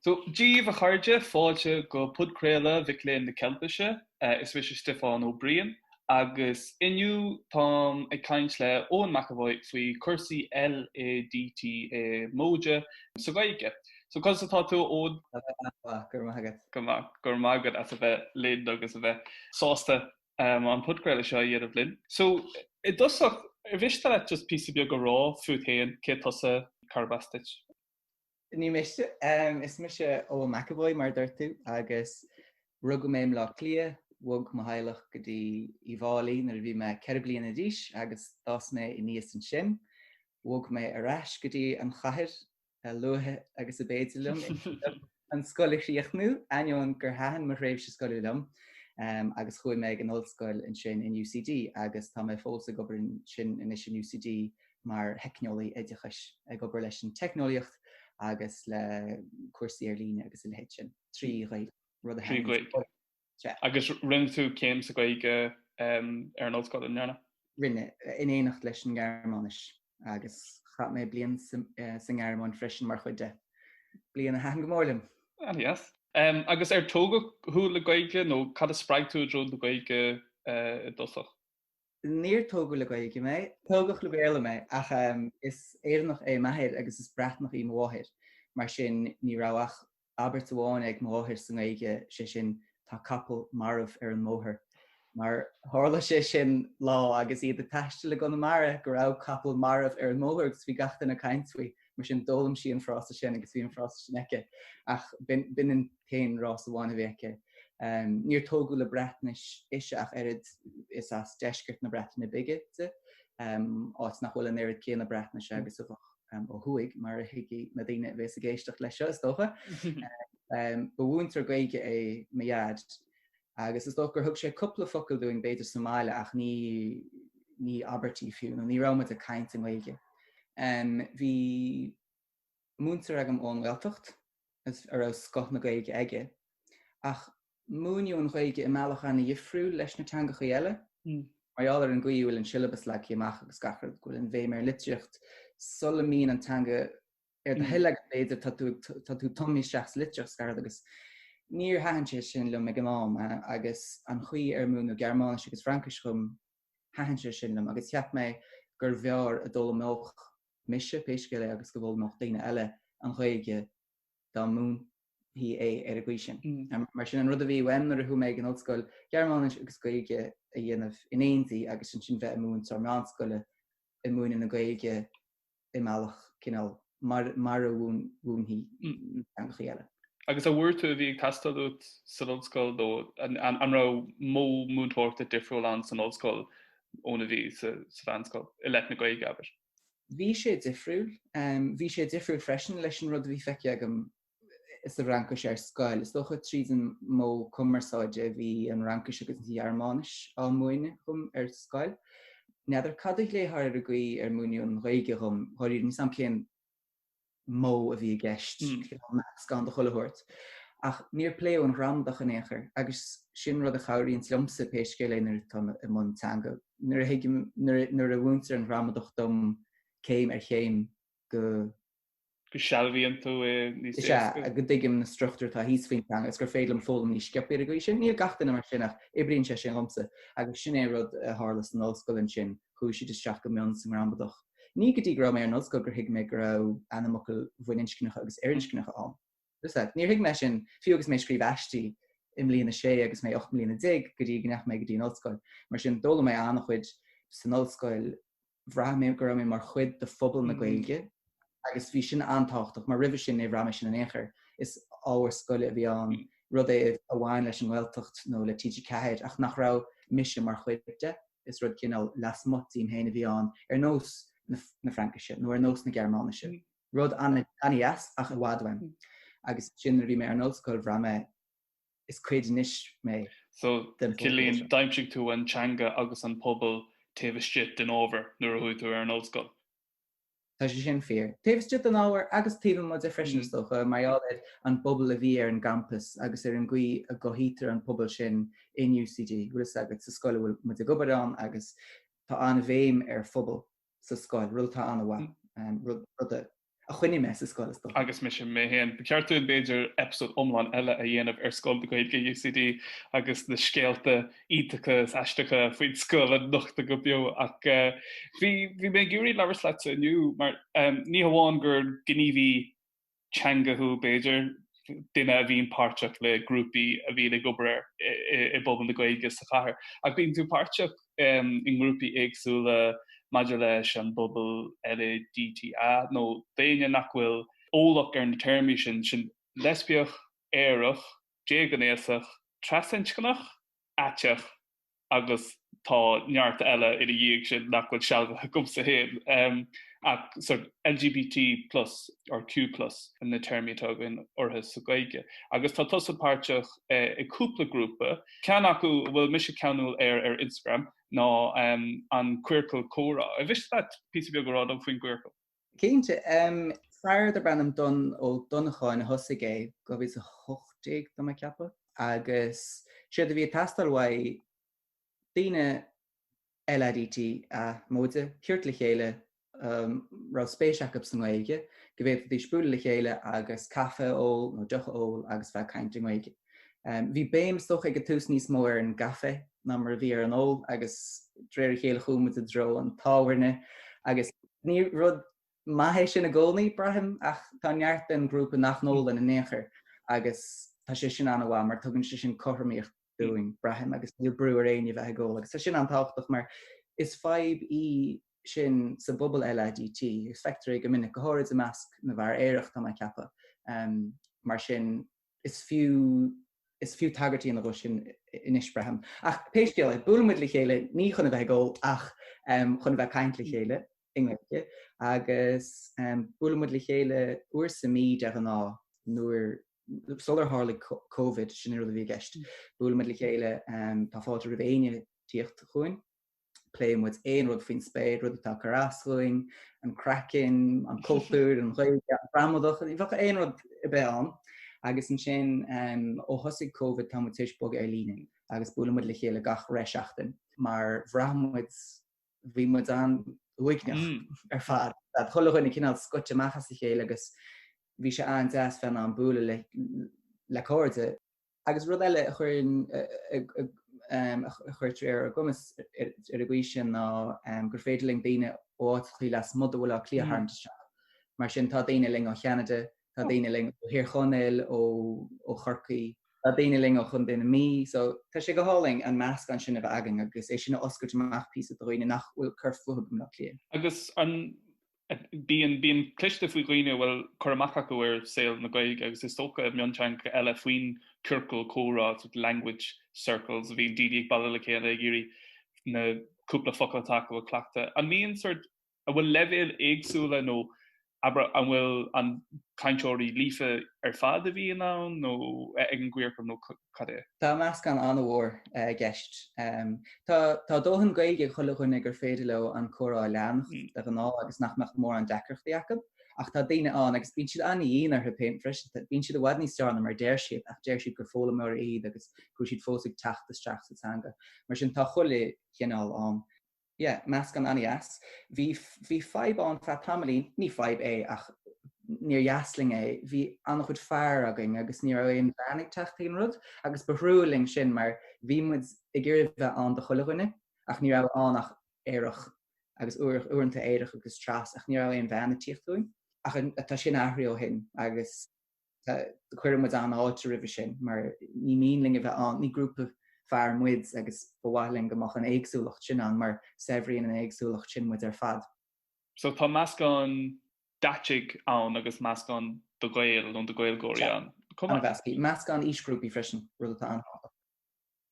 So, Dia daoibh a chairde, fáilte go podchraoladh Mhic Léinn na Ceiltise. Is mise Stiofán Ó Briain agus inniu táim ag caint le Eoin McEvoy faoi cúrsaí LADTA móide sa Ghaeilge. So, conas atá tú, a Eoin? Tá mé an-mhaith, go raibh maith agat. Go maith, go raibh maith agat as a bheith linn agus a bheith sásta an podchraoladh seo a dhéanamh linn. So, i dtosach, ar mhiste leat just píosa beag a rá fút féin, cé tusa, cárb as duit? Ní miste. Is mise Eoin McEvoy, mar a dúirt tú, agus rugadh mé i mBleá Cliath, bhog mo theaghlach go dtí Uíbh Fháilí nuair a bhí mé 4 bliana d'aois agus d'fhás mé aníos ansin. Bhog mé ar ais go dtí an chathair a luaithe agus ab fhéidir liom an scoil a chríochnú, ainneoin gur thaitin mo thréimhse scoile liom, agus chuaigh mé ag an ollscoil ansin in UCD agus tá mé fós ag obair ansin anois in UCD mar theicneolaí oideachais, ag obair leis an teicneolaíocht agus le cúrsaí ar líne agus a leithéid sin, trí Ghaeilge, rud a thaitníonn. Trí Ghaeilge. Agus rinne tú céim sa Ghaeilge ar an ollscoil, an ndearna? Rinne, in éineacht leis an nGearmáinis, agus chaith mé bliain sa nGearmáin freisin mar chuid de. Bliain a thaitin go mór liom. An-dheas. Agus ar tógadh thú le Gaeilge nó cad a spreag tú i dtreo na Gaeilge i dtosach? Níor tógadh le Gaeilge mé. Tógadh le Béarla mé, ach is Éireannach é m'athair agus is Breatnach í mo mháthair. Mar sin, ní raibh ach abairt amháin ag mo mháthair sa nGaeilge, sé sin, tá capall marbh ar an mbóthar. Mar tharla sé sin lá agus iad ag taisteal i gConamara go raibh capall marbh ar an mbóthar agus bhí gach duine ag caint faoi. Mar sin, d'fhoghlaim sí an frása sin agus bhí an frása sin aici. Ach b'in an t-aon fhrása amháin a bhí aici. Níor tógadh le Breatnais ise ach oiread, is as deisceart na Breataine Bige di, áit nach bhfuil an oiread céanna Breatnaise agus a bheadh ó thuaidh, mar a thuigfidh na daoine a bhéas ag éisteacht leis seo, is dócha. Ba mhúinteoir Gaeilge é mo dhaid agus is dócha gur thug sé cúpla focal dúinn b'fhéidir sa mbaile ach ní ní abairtí fiú, nó ní raibh muid ag caint i nGaeilge. Bhí múinteoir agam ón nGaeltacht a raibh scoth na Gaeilge aige, ach múineadh an Ghaeilge i mbealach ana-dhifriúil leis na teangachaí eile. Mar gheall ar an gcaoi a bhfuil an siollabas leagtha amach agus gach rud, go bhfuil an bhéim ar an litríocht, sula mbíonn an teanga ar do thoil agat b'fhéidir, tá tú tá tú tumtha isteach sa litríocht is gach rud agus níor thaitin sé sin liom ag an am agus an chaoi ar múineadh Gearmáinis agus Fraincis dhom, thaitin sé sin liom agus cheap mé gurbh fhearr a d'fhoghlaimeodh mise, pé scéal é, agus go bhfoghlaimeodh daoine eile an Ghaeilge dá múinfí é ar an gcaoi sin. Mar sin, an rud a bhí uaim nuair a chuaigh mé ag an ollscoil, Gearmáinis agus Gaeilge a dhéanamh in éindí agus ansin bheith i múinteoir meánscoile ag múineadh na Gaeilge i mbealach cineál mar mar a mhúinfí na teangachaí eile. Agus an bhfuair tú a bhí ag teastáil uait san ollscoil nó an raibh modh múinteoireachta difriúil ann san ollscoil óna bhí sa mheánscoil i leith na Gaeilge, abair? Bhí sé difriúil. Bhí sé difriúil freisin leis an rud a bhí feicthe agam sa Fhraincis ar scoil. Is dócha tríd an modh cumarsáide a bhí an Fhraincis agus an Ghearmáinis á múineadh dhom ar scoil. N'fheadar cad a phléifeá ar an gcaoi ar múineadh an Ghaeilge dhom, dháiríre, níl 's a'm cén modh a bhí i gceist, meascán de chuile shórt. Ach níor pléadh an ghramadach in aon chor agus sin rud a chabhraíonns liomsa pé scéal é nuair atáim i mbun teanga. Nuair a thuigim, nuair a mhúintear an ghramadach dom céim ar chéim go. go sealbhaíonn tú é níos éasca. Is ea, go dtuigim na struchtúir atá thíos faoin teanga is gur féidir liom foghlaim níos sciobtha ar an gcaoi sin. Níl gach duine mar sin ach oibríonn sé sin dhomsa. Agus sin é rud a tharla san ollscoil ansin, chuaigh siad isteach go mion sa ngramadach. Ní go dtí go raibh mé ar an ollscoil gur thuig mé go raibh ainmfhocail bhaininscneacha agus fhirinscneacha ann. Is ea, níor thuig mé sin, fiú agus mé ag scríobh aistí i mbliain a sé agus mé 18 mbliana go dtí go ndeachaigh mé go dtí an ollscoil. Mar sin, d'fhoghlaim mé an-chuid san ollscoil bhraith mé go raibh mé mar chuid de phobal na Gaeilge agus bhí sin an-tábhachtach mar roimhe sin níor bhraith mé sin in aon chor. Is ábhar scoile a bhí ann, rud é a bhain leis an nGaeltacht nó le TG4 ach nach raibh mise mar chuid de. Is rud cineál lasmuigh díom féin a bhí ann, ar nós na Fraincise nó ar nós na Gearmáinise. Rud an-dheas ach i bhfad uaim. Agus ansin nuair a bhí mé ar an ollscoil bhraith mé is cuid anois mé So, den phobal ciallaíonn, seo. d'aimsigh tú an teanga agus an pobal taobh istigh den ábhar nuair a chuaigh tú ar an ollscoil. Tá sé sin fíor. Taobh istigh den ábhar agus taobh amuigh de freisin is dócha, mar gheall ar an bpobal a bhí ar an gcampas agus ar an gcaoi a gcothaítear an pobal sin in UCD, bhfuil fhios agat, sa scoil a bhfuil muid ag obair ann agus tá an-bhéim ar phobal sa scoil, rud atá an-mhaith, rud a. a choinnigh mé sa scoil, is dócha. Agus mise mé féin. Ba cheart dúinn, b'fhéidir, eipeasóid iomlán eile a dhéanamh ar Scoil na Gaeilge UCD agus na scéalta iontacha is aisteacha faoin scoil a nochtadh go beo. Ach bhí bhí mé ag iarraidh labhairt leatsa inniu mar ní hamháin gur gníomhaí teanga thú, b'fhéidir, duine a bhíonn páirteach le grúpaí a bhíonn ag obair i bpobal na Gaeilge sa chathair, ach bíonn tú páirteach i ngrúpaí éagsúla maidir leis an bpobal LADTA, nó d'éinne nach bhfuil eolach ar na téarmaí sin, sin leispiach, aerach, déghnéasach, trasinscneach, aiteach agus tá neart eile ina dhiaidh sin nach bhfuil sealbhaithe agamsa féin, ach sort LGBT plus or Q plus na téarmaí atá againn orthu sa Ghaeilge. Agus tá tusa páirteach i cúpla grúpa, ceann acu a bhfuil mise ceanúil air ar Instagram ná an Queercal Comhrá. Ar mhiste leat píosa beag a rá dom faoin gQueercal? Cinnte. Fear darb ainm Donn Ó Donnacháin a thosaigh é, 2018 tá mé ag ceapadh, agus séard a bhí ag teastáil uaidh, daoine LADTA móide, tíocht le chéile a raibh spéis acu sa nGaeilge, go bhféadfaidís bualadh le chéile agus caife a ól nó deoch a ól agus bheith ag caint i nGaeilge. Bhí béim is dócha ag an tús níos mó ar an gcaife ná mar a bhí ar an ól agus de réir a chéile chuaigh muid i dtreo an tábhairne agus ní rud maith é sin i gcónaí, braithim, ach tá neart den ghrúpa nach n-ólann in aon chor agus tá sé sin an-mhaith mar tugann sé sin cothromaíocht dúinn, braithim, agus níl brú ar éinne bheith ag ól agus tá sin an-tábhachtach mar is fadhb í sin sa bpobal LADT agus feictear é go minic, go háirid i measc na bhfear aerach, tá mé ag ceapadh. Mar sin is fiú is fiú tagairt a dhéanamh dó sin anois, braithim. Ach pé scéal é, buaileann muid le chéile ní chun a bheith ag ól ach chun a bheith ag caint le chéile i nGaeilge agus buaileann muid le chéile uair sa mí de ghnáth nuair sular tharlaigh Covid, sin an rud a bhí i gceist. Buaileann muid le chéile, tá fáilte roimh éinne tíocht chugainn. Pléann muid aon rud faoin spéir, rud atá ag cur as dhúinn, an craiceann, an cultúr, an Ghaeilge, an ghramadach, ní bheadh aon rud ar bith ann. Agus ansin ó thosaigh Covid tá muid tar éis bogadh ar líne agus buaileann muid le chéile gach re seachtain mar bhraith muid, bhí muid an-uaigneach ar fad. Chuile dhuine cineál scoite amach as a chéile agus bhí sé an-deas bheith in ann bualadh le cairde. Agus rud eile a chuireann, a chuirtear ar ár gcumas ar an gcaoi sin ná gur féidir linn daoine ó áiteachaí lasmuigh de Bhaile Átha Cliath a tharraingt isteach. Mar sin tá daoine linn ó Cheanada, tá daoine linn ó Thír Chonaill, ó Chorcaí, tá daoine linn ó Chontae na Mí, so tá sé go hálainn an meascán sin a bheith againn agus é sin a oscailt amach píosa do dhaoine nach bhfuil ag cur fúthu i mBaile Átha Cliath. Agus an Bíonn, bíonn cloiste faoi dhaoine a bhfuil cur amach acu ar saol na Gaeilge agus is dócha mionteangacha eile faoin ciorcal comhrá, sort of language circles, a bhíonn daoine ag bailiú le chéile ag iarraidh na cúpla focal atá acu a chleachtadh. An mbíonn sort, an bhfuil leibhéil éagsúla nó abair an bhfuil an cainteoirí líofa ar fad a bhíonn ann nó ag an gqueercal nó cad é? Tá meascán an-mhór i gceist. Tá tá dóthain Gaeilge ag chuile dhuine gur féidir leo an comhrá a leanacht de ghnáth agus nach mbeadh mórán deacrachtaí acu. Ach tá daoine ann, agus bíonn siad an-dhian orthu féin freisin, bíonn siad i bhfad níos fearr ná mar a deir siad, ach deir siad gur foghlaimeoirí iad agus go bhfuil siad fós ag teacht isteach sa teanga. Mar sin tá chuile chineál ann. Yeah, meascán an-dheas. Bhí, bhí fadhb ann feadh tamaillín, ní fadhb é ach níor dheas linn é, bhí an-chuid fear againn agus ní raibh aon bhean ag teacht chuig an rud agus ba thrua linn sin mar bhí muid ag iarraidh bheith ann do chuile dhuine ach ní raibh ann ach aerach agus uair, uaireanta aerach agus tras ach ní raibh aon bhean ag tíocht chugainn. Ach tá sin athraithe ó shin agus Cuireann muid an-fháilte roimhe sin mar ní mian linn a bheith ann, ní grúpa fear muid agus ba mhaith linn go mbeadh an éagsúlacht sin ann mar saibhríonn an éagsúlacht sin muid ar fad. So tá meascán d'aitigh ann agus meascán de Ghaeil nó de Ghaeilgeoirí ann. An-mheasctha. Meascán aoisghrúpaí freisin, rud atá an-tábhachtach.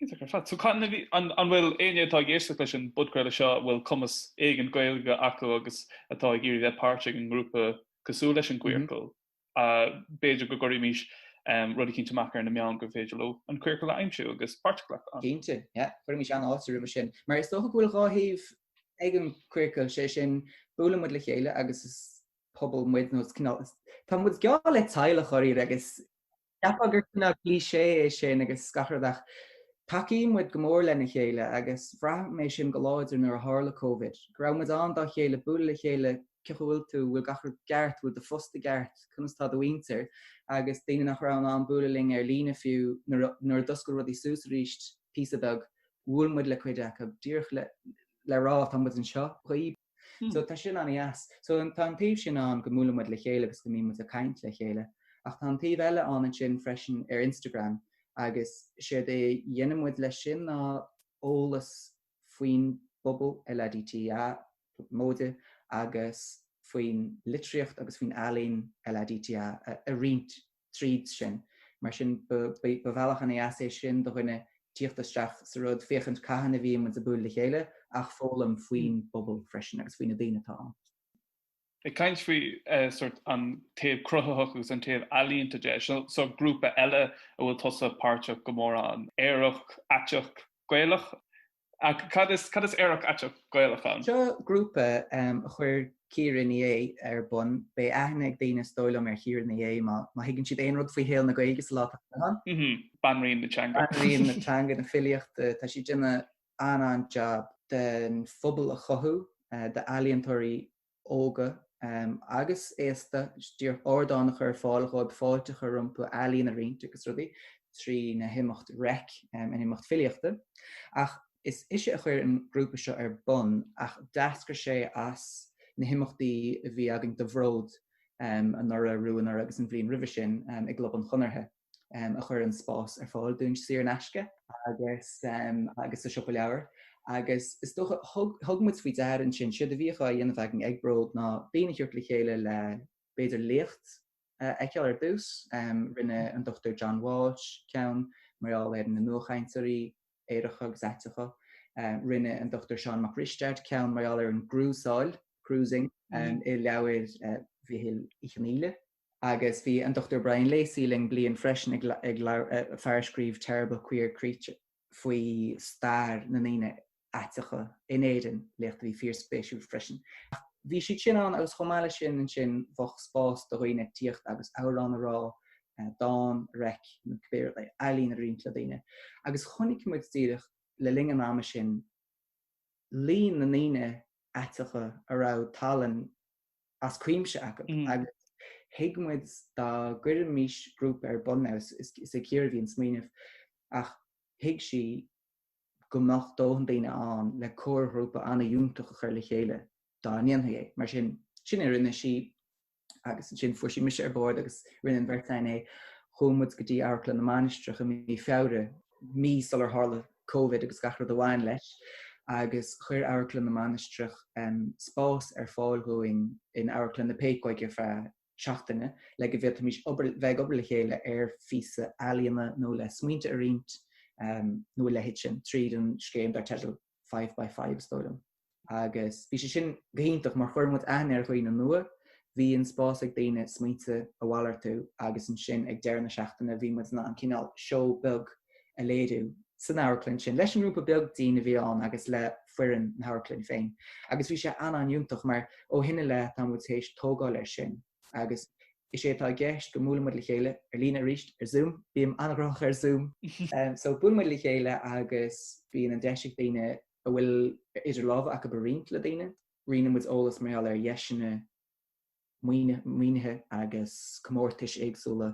Iontach ar fad. So an bhfuil éinne atá ag éisteacht leis an bpodchraoladh seo a bhfuil cumas éigin Gaeilge acu agus atá ag iarraidh bheith páirteach i ngrúpa cosúil leis an gQueercal, B'fhéidir go gcuirfimis rud eicínt amach ar na meáin gur féidir leo an Queercal a aimsiú agus páirt a ghlacadh ann. Cinnte, yeah. Cuirfimis an-fháilte roimhe sin. Mar is dócha go bhfuil dhá thaobh ag an Queercal, sé sin, buaileann muid le chéile agus is pobal muid nó is cineál, tá muid geall le teaghlach dháiríre agus cheapfá gur cineál cliché é sin agus gach rud ach tacaíonn muid go mór lena chéile agus bhraith mé sin go láidir nuair a tharla Covid, go raibh muid ann dá chéile, bualadh le chéile. Cén chaoi a bhfuil tú, bhfuil gach rud ceart, bhfuil do phost i gceart, conas tá do mhuintir? Agus daoine nach raibh in ann bualadh linn ar líne fiú nuair a d'oscail rudaí suas arís píosa beag, bhuail muid le cuid acu díreach le le rá tá muid anseo dhaoib. So tá sin an-dheas. So tá an taobh sin ann go mbuaileann muid le chéile agus go mbíonn muid ag caint le chéile. Ach tá an taobh eile ann ansin freisin ar Instagram agus séard é a dhéanann muid leis sin ná eolas faoin bpobal LADTA móide agus faoin litríocht agus faoin ealaín LADTA a roinnt tríd sin. Mar sin, ba bhealach an-dheas é sin do dhuine tíocht isteach sa rud, féachaint cathain a bhíonn muid ag bualadh le chéile ach foghlaim faoin bpobal freisin agus faoi na daoine atá ann. Ag caint faoi sort an taobh cruthaitheach agus an taobh ealaíonta de, seo grúpa eile a bhfuil tusa páirteach go mór ann, Aerach Aiteach Gaelach. Cad is cad is Aerach Aiteach Gaelach ann? Seo grúpa a chuir Ciara Ní É ar bun. Beidh aithne ag daoine is dóigh liom ar Chiara Ní É má thuigeann siad aon rud faoi shaol na Gaeilge sa lá atá inniu ann. Banríon na teanga. Banríon na teanga, na filíochta. Tá sí ag déanamh an-an-jab den phobal a chothú, d'ealaíontóirí óga agus aosta, díreach ardán a chur ar fáil dhóibh, fáilte a chur rompu, ealaín a roinnt agus rudaí trí na himeacht Reic, an imeacht filíochta. Ach is ise a chuir an grúpa seo ar bun ach d'eascair sé as na himeachtaí a bhí againn do Bhród anuraidh, arú anuraidh agus an bhliain roimhe sin i gClub an Chonartha. a chuir an spás ar fáil dúinn saor in aisce agus agus sa siopa leabhar agus is dócha thug thug muid faoi deara ansin séard a bhíodh á dhéanamh againn ag Bród ná daoine a thabhairt le chéile le b'fhéidir léacht a fheiceáil ar dtús. Rinne an Dr John Walsh ceann mar gheall ar na nuachainteoirí aeracha agus aiteacha. Rinne an Dr Seán Mac Risteaird ceann mar gheall ar an gcrúsáil, cruising, i leabhair Mhichíl Uí Chonghaile. Agus bhí an Dr Brian Lacey linn bliain freisin ag labhairt, fear a scríobh Terrible Queer Creature faoi stair na ndaoine aiteacha in Éirinn, léacht a bhí fíorspéisiúil freisin. Ach bhí siad sin ann agus chomh maith leis sin ansin bheadh spás do dhaoine tíocht agus amhrán a rá, dán a reic nó cibé rud é, ealaín a roinnt le daoine. Agus chonaic muid díreach le linn an ama sin líon na ndaoine aiteacha a raibh tallann as cuimse acu agus thuig muid dá gcuirfimis grúpa ar bun, now is ag Ciara a bhí an smaoineamh, ach thuig sí go mbeadh dóthain daoine ann le comharghrúpa an-fhiúntach a chur le chéile dá ndéanfaí é. Mar sin, sin a rinne sí agus ansin fuair sí mise ar bord agus rinne an bheirt againn é. Chuaigh muid go dtí Amharclann na Mainistreach i mí Feabhra, mí sular tharla Covid agus gach rud a bhain leis, agus chuir Amharclann na Mainistreach spás ar fáil dhúinn in Amharclann na Péacóige ar feadh seachtaine le go bhféadfaimis obair, bheith ag obair le chéile ar phíosa ealaíona nó le smaointe a roinnt nó a leithéid sin tríd an scéim dar teideal 5 by 5 is dóigh liom. Agus bhí sé sin go hiontach mar chuir muid aithne ar dhaoine nua, bhí an spás ag daoine smaointe a mhalartú agus ansin ag deireadh na seachtaine bhí muid in ann cineál seó beag a léiriú san amharclann sin leis an ngrúpa beag daoine a bhí ann agus le foireann na hamharclainne féin. Agus bhí sé an-an-fhiúntach mar ó shin i leith tá muid théis tógáil air sin agus is é atá i gceist go mbuaileann muid le chéile ar líne arís ar Zoom, bím an-ghnóthach ar Zoom! So buaileann muid le chéile agus bíonn an deis ag daoine a bhfuil idir lámha acu a roinnt le daoine. Roinneann muid eolas mar gheall ar dheiseanna maoinithe agus comórtais éagsúla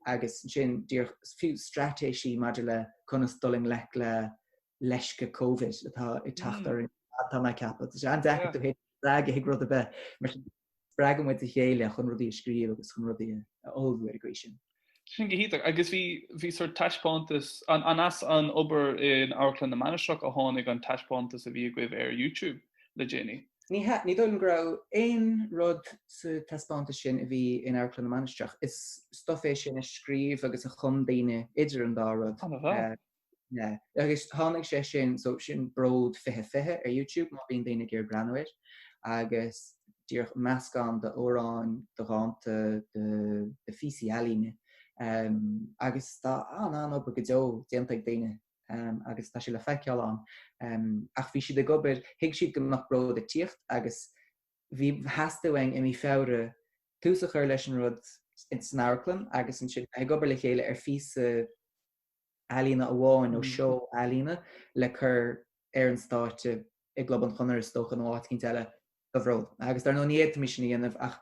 agus ansin díreach fiú straitéisí maidir le conas dul i ngleic le leisce Covid atá ag teacht orainn, tá mé ag ceapadh. Tá sé an-deacair tú féin a spreagadh chuig rud ar bith. Mar sin, spreagann muid a chéile chun rudaí a scríobh agus chun rudaí a ullmhú ar an gcaoi sin. Sin go hiontach. Agus bhí, bhí sort taispeántas, an, an as an obair in Amharclann na Mainistreach a tháinig an taispeántas a bhí agaibh ar YouTube le déanaí? Ní hea, ní dóigh liom go raibh aon rud sa taispeántas sin a bhí in Amharclann na Mainistreach. Is stuif é sin a scríobh agus a chum daoine idir an dá rud. An-mhaith. Yeah. Agus tháinig sé sin, so sin Bród 2020 ar YouTube má bhíonn daoine ag iarraidh breathnú air, agus díreach meascán d'amhráin, de dhánta, de, de phíosaí ealaíne. Um, agus tá an-an-obair go deo déanta ag daoine um, agus tá sé le feiceáil ann. Um, ach bhí siad ag obair, thuig siad go mbeadh Bród ag tíocht agus bhí, theastaigh uainn i mí Feabhra tús a chur leis an rud san amharclann agus ansin ag obair le chéile ar phíosa ealaíona amháin nó seó ealaíona le cur ar an stáitse i gClub an Chonartha is dócha nó áit eicínt eile. Do Bhród. Agus dar ndóigh ní fhéadfaimis sin a dhéanamh ach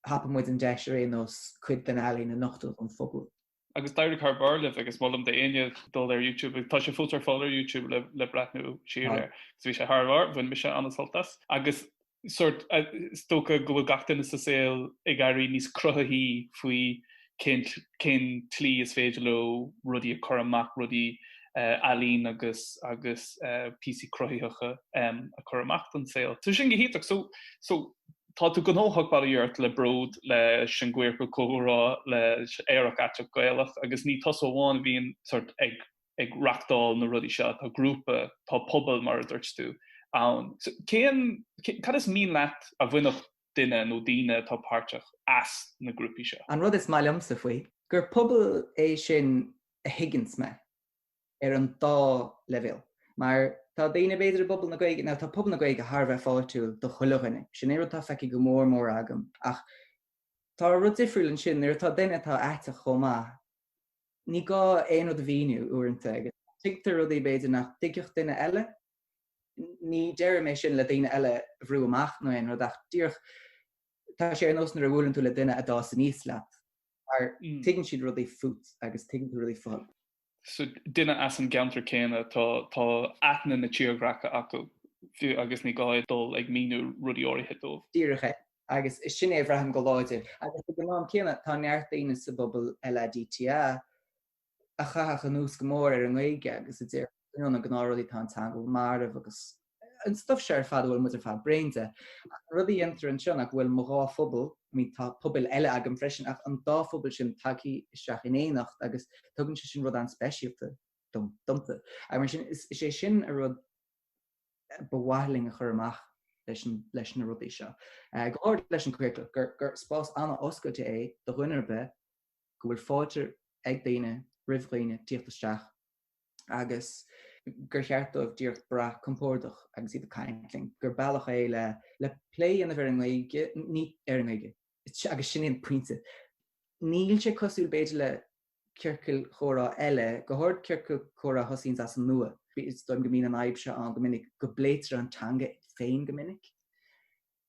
thapaigh muid an deis ar aon nós cuid den ealaín a nochtadh don phobal. Agus d'éirigh thar barr libh agus molaim d'éinne dul ar YouTube, tá sé fós ar fáil ar YouTube le le breathnú siar air. So bhí sé thar barr, bhain mise an-sult as. Agus sort is dócha go bhfuil gach duine sa saol ag éirí níos cruthaithí faoi cén cén tslí is féidir leo rudaí a chur amach, rudaí ealaín agus agus píosaí cruthaitheacha a chur amach don saol. So sin go hiontach. So so tá tú gnóthach bail ó Dhia ort le Bród, leis an gCiorcal Comhrá, le Aerach Aiteach Gaelach agus ní tusa amháin a bhíonn sort ag ag reachtáil na rudaí seo, tá grúpa, tá pobal mar a dúirt tú ann. So cén cad is mian leat a bhainfeadh duine nó daoine atá páirteach as na grúpaí seo? An rud is maith liomsa faoi, gur pobal é sin a thuigeanns mé ar an dá leibhéal. Mar tá daoine b'fhéidir i bpobal na Gaeilge, now tá pobal na Gaeilge thar a bheith fáiltiúil do chuile dhuine, sin é rud atá feicthe go mór mór agam, ach tá rud difriúil ansin nuair atá duine atá aiteach chomh maith, ní gá aon rud a mhíniú uaireanta agus tuigtear rudaí b'fhéidir nach dtuigfeadh duine eile. Ní deirim é sin le daoine eile a bhrú amach nó aon rud ach díreach tá sé ar nós nuair a bhuaileann tú le duine a d'fhás aníos leat mar tuigeann siad rudaí fút agus tuigeann tú rudaí fúthu. So duine as an gceantar céanna tá tá aithne na tírdhreacha acu fiú agus ní gá dul ag míniú rudaí áirithe dóibh. Díreach é. Agus sin é a bhraithim go láidir. Agus ag an am céanna tá neart daoine sa bpobal LADTA a chaithfeadh anuas go mór ar an nGaeilge agus a deir you know na gnáthrudaí tá an teanga marbh agus an stuif seo ar fad a bhfuil muid ar fad bréan de. Ach an rud a dhéantar anseo ná go bhfuil mo dhá phobal, I mean tá pobail eile agam freisin ach an dá phobal sin tagtha isteach in éineacht agus tugann sé sin rud an-speisialta dom, domsa. Agus mar sin is é sin an rud ba mhaith linn a chur amach leis an, leis na rudaí seo. Go háirid leis an ciorcal, gur, gur spás an-oscailte é do dhuine ar bith go bhfuil fáilte ag daoine roimh dhaoine tíocht isteach agus gur cheart dóibh díreach brath compordach agus iad ag caint linn, gur bealach é le le plé a dhéanamh ar an nGaeilge, ní ar an nGaeilge, agus sin é an pointe. Níl sé cosúil b'fhéidir le ciorcail chomhrá eile, go háirid ciorcail chomhrá a thosaíonns as an nua. Is dóigh liom go mbíonn an fhadhb seo ann go minic, go bpléitear an teanga féin go minic.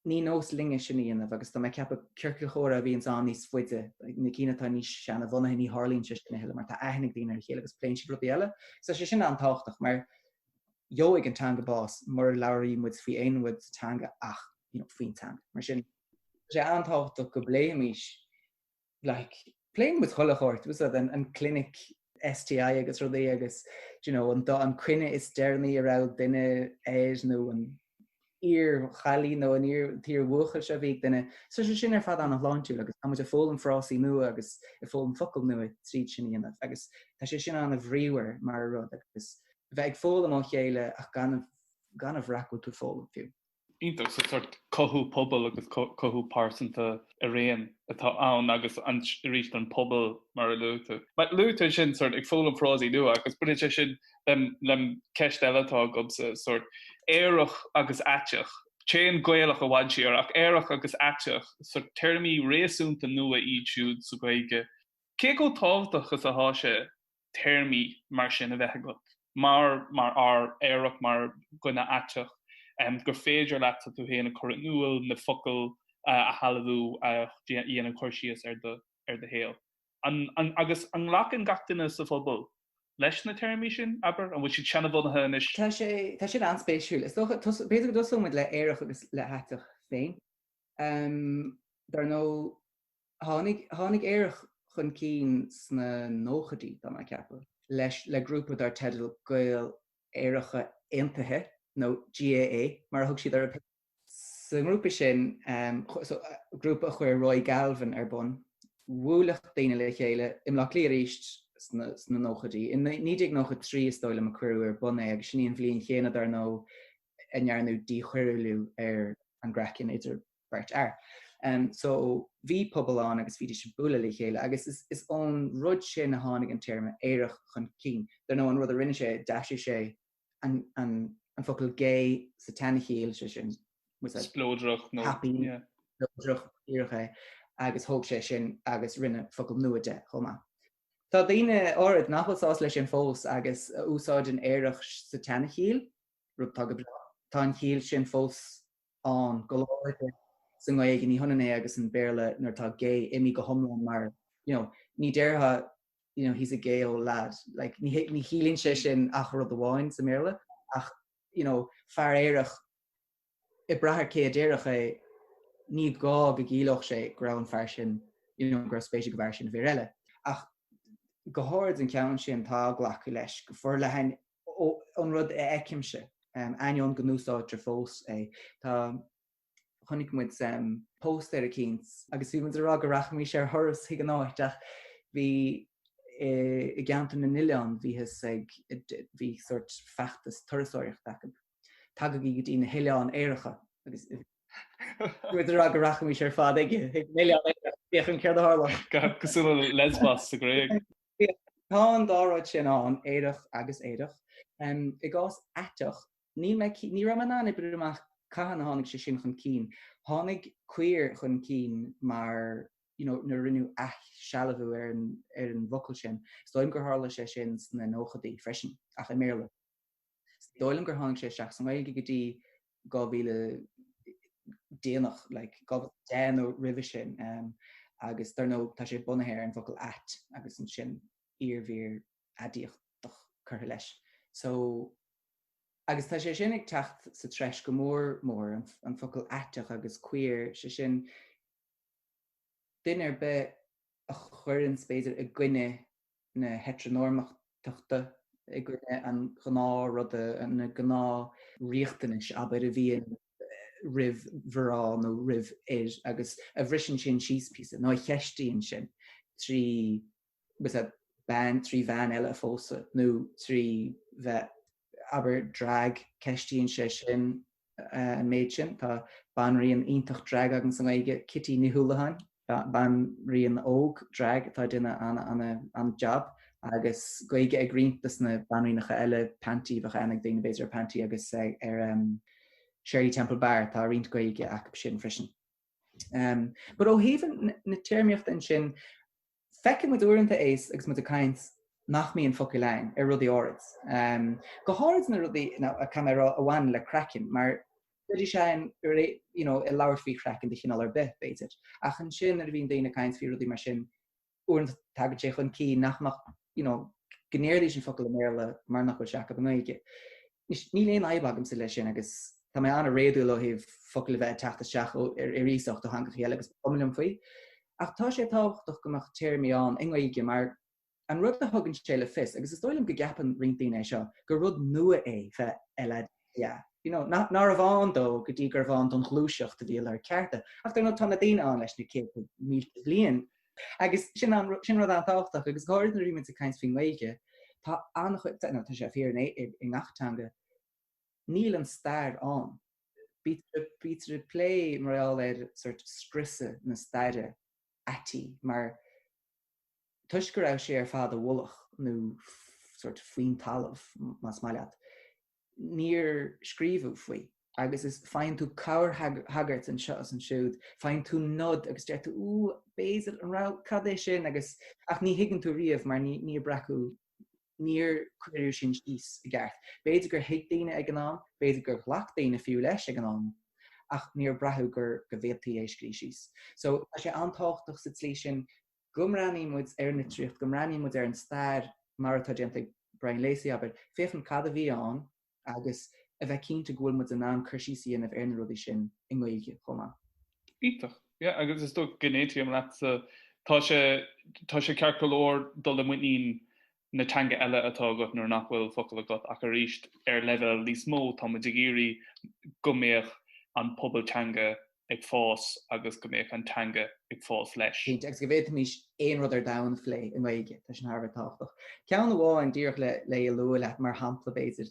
Ní nós linne sin a dhéanamh agus tá mé ag ceapadh ciorcail chomhrá a bhíonns ann níos faide, na cinn atá níos seana-bhunaithe, ní tharlaíonn sé sin a thuilleadh mar tá aithne ag daoine ar a chéile agus pléann siad rudaí eile. Tá sé sin an-tábhachtach mar gheobhaidh an teanga bás mura labhraíonn muid faoi aon rud sa teanga ach you know, faoin teanga. Mar sin, tá sé an-tábhachtach go bpléimis like, pléann muid chuile shórt, was it, an, an clinic STI agus rudaí agus you know, an, an coinne is deireanaí a raibh duine air nó an iar-chailín nó an iar-bhuachaill seo a bhí ag duine. So sé sin ar fad an-shláintiúil agus tá muid ag foghlaim frásaí nua agus ag foghlaim focal nua tríd sin a dhéanamh agus tá sé sin an-bhríomhar mar rud agus bheith ag foghlaim ó chéile ach gan, gan a bhrath go bhfuil tú ag foghlaim fiú. Iontach, so sort cothú pobail agus cothú pearsanta araon atá ann agus arís an pobal mar a luaigh tú. Luaigh tú ansin sort ag foghlaim frásaí nua agus baineann sé sin le ceist eile atá agamsa, sort aerach agus aiteach. Téann Gaelach i bhfad siar ach aerach agus aiteach, sort téarmaí réasúnta nua iad siúd sa Ghaeilge. Cé chomh tábhachtach is atá sé téarmaí mar sin a bheith agat mar mar fhear aerach, mar dhuine aiteach, gur féidir leatsa tú féin a chur in iúl, na focail a shealbhú a dhéanann cur síos ar do ar do shaol. An an agus an nglacann gach duine sa phobal leis na téarmaí sin, abair? An bhfuil siad seanabhunaithe anois? Tá sé tá sin an-spéisiúil. Is dócha b'fhéidir go dtosóidh muid le aerach agus le haiteach féin. Dar ndóigh, Tháinig, tháinig aerach chun cinn sna nóchaidí, tá mé ag ceapadh, leis, le grúpa dar teideal Gaeil Aeracha Aontaithe, nó GAA, mar a thug siad orthu. Sa ngrúpa sin, so, grúpa a chuir Roy Galvin ar bun, bhuailfeadh daoine le chéile i mBleá Cliath arís sna, sna nóchaidí. I 1993 is dóigh liom a cuireadh ar bun é agus sin í an bhliain chéanna, dar ndóigh, a ndearnadh díchoiriúlú ar an gcraiceann idir beirt fhear. So bhí pobal ann agus bhídís ag bualadh le chéile agus is, is ón rud sin a tháinig an téarma aerach chun cinn. Dar ndóigh an rud a rinne sé, d'aistrigh sé an, an, an focal gay sa tseanachiall, sé sin, Spleodrach nó, happy, yeah. spleodrach, díreach é, agus thóg sé sin agus rinne focal nua de chomh maith. Tá daoine áirid nach bhfuil sásta leis sin fós agus a úsáideann aerach sa tseanachiall, rud atá go breá. Tá an chiall sin fós. ann go láidir sa nGaeilge, ní hionann é agus an Béarla nuair atá gay imithe go hiomlán mar, you know, ní déarfá, you know, he's a gay old lad, like, ní ní chiallaíonn sé sin ach rud amháin sa mBéarla ach, you know, fear aerach, ag brath ar cé a déarfadh é, ní gá go gciallódh sé go raibh an fear sin, you know, go raibh spéis ag an bhfear sin i bhfir eile. Ach go háirid an ceann sin, tá glacadh leis go forleathan ón rud a fheicimse, ainneoin go n-úsáidtear fós é. Tá, chonaic muid póstaer eicínt agus bhí muid ag rá go rachaimis ar thuras chuig an áit ach bhí i gceantar na n-oileán bhíothas ag, bhí sórt feachtas turasóireachta acu. Tagaigí go dtí na hoileáin aeracha agus bhí muid ag rá go rachaimis ar fad chuig na hoileáin aeracha féachaint céard a tharlódh. Cosúil le Lesbos sa Ghréig. Tá an dá rud sin ann, aerach agus aerach. I gcás aiteach, níl mé, ní raibh mé in ann oibriú amach cathain a tháinig sé sin chun cinn. Tháinig queer chun cinn mar, you know, nuair a rinneadh athshealbhú ar an, ar an bhfocal sin. Is dóigh liom gur tharla sé sin sna nóchaidí freisin, ach i mBéarla. Is dóigh liom gur tháinig sé isteach sa nGaeilge go dtí 2000 déanach, like 2010 nó roimhe sin, agus dar ndóigh tá sé bunaithe ar an bhfocal ait agus ansin iarmhír aidiachtach curtha leis. So, agus tá sé sin ag teacht sa treis go mór mór, an, an focal aiteach agus queer, sé sin duine ar bith a chuireann b'fhéidir i gcoinne na heitreanormatachta, i gcoinne an ghnáthruda, na gnáthriachtanais, abair, a bhíonn roimh mhná nó roimh fhir agus a bhriseann sin síos píosa, nó a cheistíonn sin trí, bean, trí bhean eile a phósadh nó trí bheith, abair, drag, ceistíonn sé sin an méid sin. Tá banríon iontach drag againn sa nGaeilge, Kitty Ní Houlihan, banríon óg drag atá ag déanamh an-jab agus Gaeilge ag roinnt dos na banríonacha eile, Panti, bheadh aithne ag daoine b'fhéidir ar Panti agus ar Shirley Temple Bar, tá roinnt Gaeilge acu sin freisin. But ó thaobh na téarmaíochta ansin, Feiceann muid uaireanta é agus muid ag caint nach mbíonn focail ann ar rudaí áirid. Go háirid na rudaí, caithfidh mé a rá, a bhaineann le craiceann, mar bheidís ann you know, ag labhairt faoi chraiceann de chineál ar bith, b'fhéidir. Ach ansin nuair a bhíonn daoine ag caint faoi rudaí mar sin, uaireanta tagann sé chun cinn nach mbeadh, you know, go ndéarfaidís an focal i mBéarla mar nach bhfuil sé acu i nGaeilge. Anois, níl aon fhadhb agamsa leis sin agus tá mé an-réadúil ó thaobh focail a bheith ag teacht isteach ó, ar, ar iasacht ó theangacha eile agus ba chuma liom faoi. Ach tá sé tábhachtach go mbeadh téarmaí ann i nGaeilge mar an rud a thugann sé le fios, agus is dóigh liom go gceapann roinnt daoine é seo, gur rud nua é bheith LADTA. You know, nach, nárbh ann dó go dtí gurbh ann don ghluaiseacht a bhí ag lorg cearta. Ach dar ndóigh tá na daoine ann leis na céadta mílte bliain. Agus sin an, sin rud an-tábhachtach agus go háirid nuair a bhímid ag caint faoin nGaeilge, tá an-chuid, nó tá sé fíor in, i ngach teanga, níl an stair ann. Bítear, bítear ag plé mar gheall ar sort scriosadh na staire aití mar toisc go raibh sé ar fad i bhfolach nó sort faoin talamh, más maith leat. níor scríobhadh faoi agus is faigheann tú corrthagairt anseo is ansiúd, faigheann tú nod agus deir tú ooh, b'fhéidir, an raibh, cad é sin agus ach ní thuigeann tú riamh mar ní, níor breacadh, níor cuireadh sin síos i gceart. B'fhéidir gur thuig daoine ag an am, b'fhéidir gur ghlac daoine fiú leis ag an am ach níor braitheadh gur, go bhféadfaí é a scríobh síos. So tá sé an-tábhachtach sa tslí sin go mbreathnaíonn muid ar an litríocht, go mbreathnaíonn muid ar an stair mar atá déanta ag Brian Lacey, abair, féachaint cad a bhí ann agus a bheith cinnte go bhfuil muid in ann cur síos a dhéanamh ar na rudaí sin i nGaeilge chomh maith. Iontach. Yeah, agus is dóigh go n-aontaím leatsa. Tá sé, tá sé ceart go leor dul i muinín na teanga eile atá agat nuair nach bhfuil focal agat ach arís ar leibhéal níos mó tá muid ag iarraidh go mbeadh an pobal teanga ag fás agus go mbeadh an teanga ag fás leis. Cinnte, agus go bhféadfaimis aon rud ar domhan a phlé i nGaeilge, tá sin thar a bheith tábhachtach. Ceann amháin díreach le le a lua leat mar shampla b'fhéidir,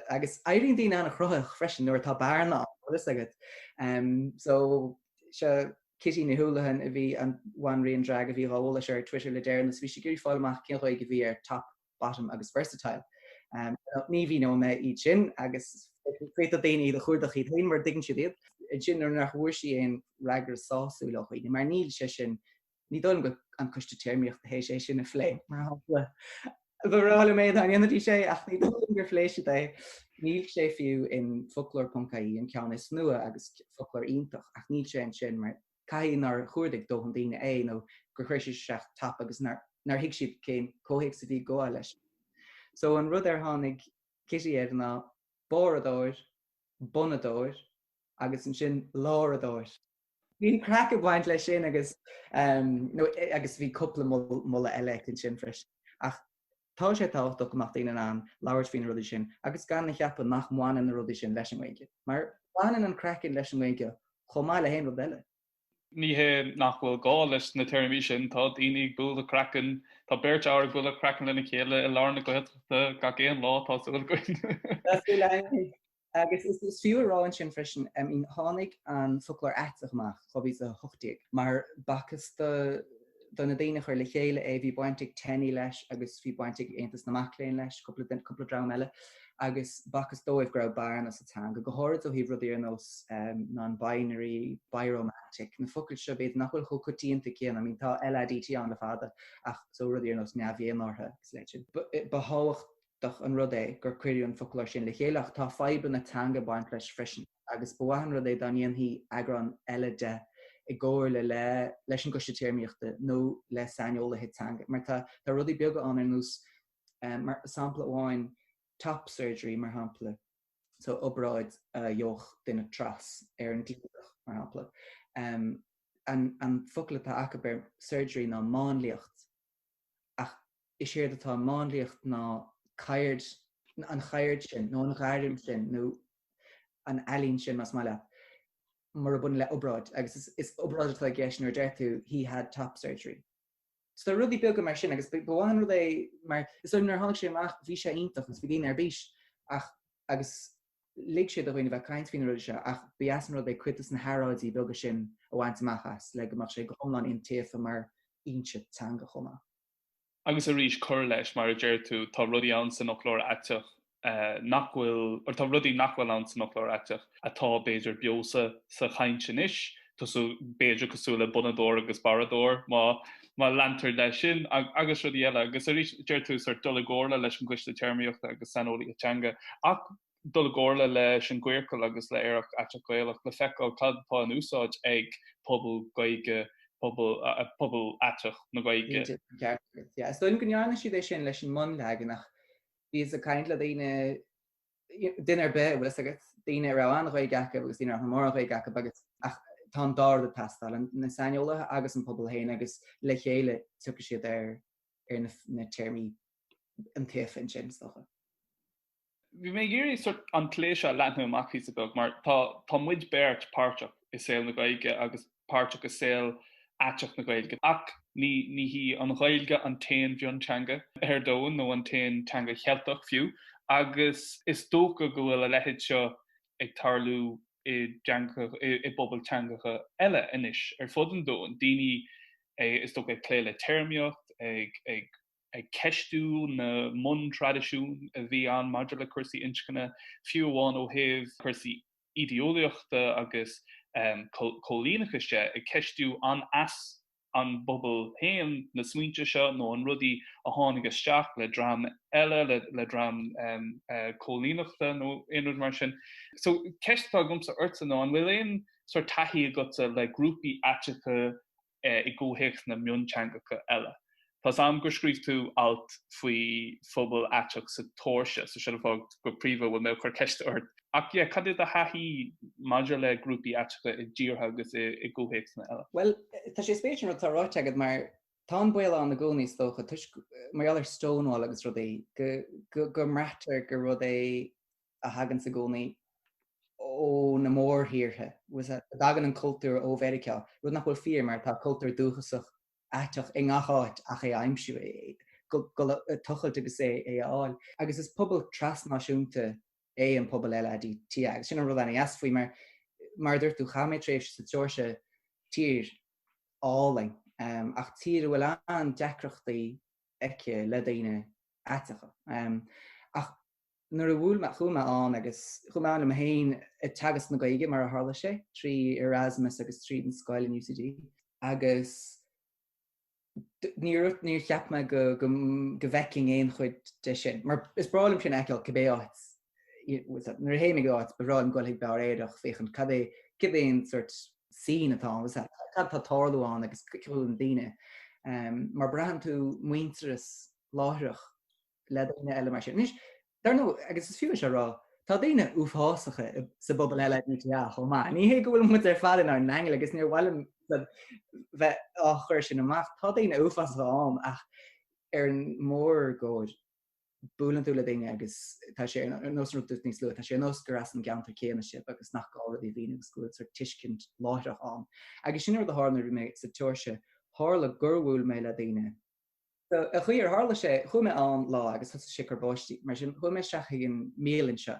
agus éiríonn daoine an-chruthaitheach freisin nuair atá bearna ann, bhfuil fhios agat. So, seo Kitty Ní Houlihan a bhí an bhanríon drag a bhí dhá mholadh seo ar Twitter le deireanas, bhí sí ag iarraidh fáil amach cén Ghaeilge a bhí ar top, bottom agus versatile. Ní mhíneoidh mé iad sin agus féadfaidh daoine iad a chuardach iad féin mura dtuigeann siad iad. Ansin nuair nach bhfuair sí aon fhreagra sásúil ó dhaoine, mar níl sé sin, ní dóigh liom go an Coiste Téarmaíochta théis é sin a phlé, mar shampla. Ba bhreá liom é dá ndéanfaidís é ach ní dóigh liom gur phléigh siad é. Níl sé fiú in foclóir.ie, an ceann is nua agus foclóir iontach, ach níl sé ansin mar caithfidh nár chuardaigh dóthain daoine é nó gur chuir siad isteach top agus nár thuig siad cén comhthéacs a bhí ag gabháil leis. So an rud ar tháinig Kitty air ná barradóir, bonnadóir agus ansin láradóir. Bhí an craic ag baint leis sin agus nó agus bhí cúpla moladh eile aici ansin freisin. Ach tá sé tábhachtach go mbeadh daoine in ann labhairt faoi na rudaí sin agus gan a cheapadh nach mbaineann na rudaí sin leis an nGaeilge. Mar baineann an craiceann leis an nGaeilge chomh maith le haon rud eile. Ní hé nach bhfuil gá leis na téarmaí sin, tá daoine ag bualadh craiceann, tá beirt fhear ag bualadh craiceann lena chéile i lár na Gaeltachta gach aon lá, tá súil againn. Tá súil againn. Agus is fiú a rá ansin freisin, I mean, tháinig an Foclóir Aiteach amach 2018, mar b'fhacthas do do na daoine a chuir le chéile é, bhí baint ag TENI leis agus bhí baint ag Aontas na Mac Léinn leis, cúpla duine, cúpla dream eile, agus b'fhacthas dóibh go raibh bearna sa teanga, go háirid ó thaobh rudaí ar nós non-binary, biromantic, na focail seo b'fhéidir nach bhfuil chomh coitianta céanna, I mean tá LADT ann le fada ach so rudaí ar nós neamh-dhénártha agus a leithéid sin. Ba thábhachtach an rud é gur cuireadh an foclóir sin le chéile ach tá fadhbanna teanga ag baint leis freisin agus ba mhaith an rud é dá ndéanfaí eagrán eile de i gcomhairle le leis an gCoiste Téarmaíochta nó le saineolaithe teanga mar tá tá rudaí beaga ann ar nós mar sampla amháin top surgery mar shampla so obráid a gheobhadh duine tras ar an gcliabhrach mar shampla an an focal atá acu ar surgery ná máinliacht ach Is éard atá i máinliacht ná ceird, an cheird sin, nó an ghairm sin, nó an ealaín sin, más maith leat, mura mbaineann le obráid. Agus is obráid atá i gceist nuair a deir tú 'he had top surgery'. So tá rudaí beaga mar sin agus ba mhaith an rud é mar is dóigh nuair a tháinig sé amach bhí sé iontach agus bhí daoine ar bís ach agus lig sé do dhaoine bheith ag caint faoi na rudaí seo ach ba dheas an rud é cuid de na hearráidí beaga sin a bhaint amach as le go mbeadh sé go hiomlán iontaofa mar fhoinse teanga chomh maith. Agus arís, cur leis, mar a deir tú, tá rudaí ann san fhoclóir aiteach nach bhfuil, or tá rudaí nach bhfuil ann san fhoclóir aiteach atá, b'fhéidir, beo sa sa chaint anois, tosú, b'fhéidir, cosúil le bonnadóir agus barradóir, má má leantar leis sin, agus rudaí eile. Agus arís, deir tú, sort dul i gcomhairle leis an gCoiste Téarmaíochta agus saineolaithe teanga, ach dul i gcomhairle leis an gCiorcal agus le Aerach Aiteach Gaelach le feiceáil cad atá in úsáid ag pobal Gaeilge, pobal, pobal aiteach na Gaeilge. Yeah, is dóigh liom go ndearna siad é sin leis an mbunleagan ach bhíos ag caint le daoine, duine ar bith, bhfuil fhios agat, daoine a raibh an-Ghaeilge acu agus daoine a raibh mórán Gaeilge acu agus ach tá an dá rud ag teastáil, na saineolaithe agus an pobal féin agus le chéile tiocfaidh siad ar ar na, na téarmaí iontaofa ansin, is dócha. Bhí mé ag iarraidh sort an plé seo a leathnú amach píosa beag mar tá tá muid beirt páirteach i saol na Gaeilge agus páirteach i saol aiteach na Gaeilge ach ní ní hí an Ghaeilge an t-aon mhionteanga ar domhan nó an t-aon teanga Cheilteach fiú agus is dócha go bhfuil a leithéid seo ag tarlú i dteangacha i bpobail teangacha eile anois ar fud an domhain, daoine is dócha ag plé le téarmaíocht, ag ag ag ceistiú na mbuntraidisiún a bhí ann maidir le cúrsaí inscne, fiú amháin ó thaobh cúrsaí ídeolaíochta agus cóilíneachais de, ag ceistiú an as an bpobal féin na smaointe seo nó an rudaí a tháinig isteach le dream eile, le dream cóilíneachta nó aon rud mar sin. So, ceist atá agamsa ortsa ná an bhfuil aon sórt taithí agatsa le grúpaí aiteacha i gcomhthéacs na mionteangacha eile. Tá's a'm gur scríobh tú alt faoi phobal aiteach sa tSeoirsia, so sin an fáth go príomha a bhfuil mé ag cur ceiste ort. Ach yeah, cad é do thaithí maidir le grúpaí aiteacha i dtíortha agus i gcomhthéacsanna eile? Bhuel, tá sé spéisiúil an rud atá ráite agat mar tá an baol ann i gcónaí is dócha, toisc, mar gheall ar Stonewall agus rudaí, go, go, go mbraitear gur rud é a thaganns i gcónaí ó na mórthíortha, go dtagann an cultúr ó Mheiriceá, rud nach bhfuil fíor mar tá cultúr dúchasach aiteach i ngach áit ach é a aimsiú, é a tochailt agus é a fháil. Agus is pobal trasnáisiúnta é an pobal LADT agus sin an rud ana-dheas faoi mar, mar a dúirt tú, chaith mé tréimhse sa tSeoirsia, tír álainn, ach tír a bhfuil an-deacrachtaí aici le daoine aiteacha. Ach nuair a bhuail mé, chuaigh mé ann agus chuaigh mé ann liom féin ag teagasc na Gaeilge mar a tharla sé, trí Erasmus agus tríd an scoil in UCD agus. Níor níor cheap mé go go go bhfeicfinn aon chuid de sin. Mar is breá liom sin a fheiceáil cibé áit nuair a théim ag áit ba bhreá liom dul chuig beár Éireannach féachaint cad é cad é an sort scene atá ann, cad atá ag tarlú ann agus cá bhfuil na daoine. Mar braitheann tú muintearas láithreach le daoine eile mar sin. Anois, dar ndóigh, agus is fiú é seo a rá, tá daoine uafásacha sa bpobal LADTA chomh maith. Ní hé go bhfuil muid ar fad inár n-aingil agus níor mhaith liom bheith á chur sin amach. Tá daoine uafásacha ann ach ar an mórgóir buaileann tú le daoine agus tá sé ar nós an rud a dúirt níos luaithe, tá sé ar nós gur as an gceantar céanna sibh agus nach gá rudaí a mhíniú agus go bhfuil sort tuiscint láithreach ann. Agus sin an rud a tharla nuair a bhí mé sa tSeoirsia. Tharla gur bhuail mé le daoine So, an chaoi ar tharla sé, chuaigh mé ann lá agus thosaigh sé ag cur báistí. Mar sin, chuaigh mé isteach chuig an mbialann seo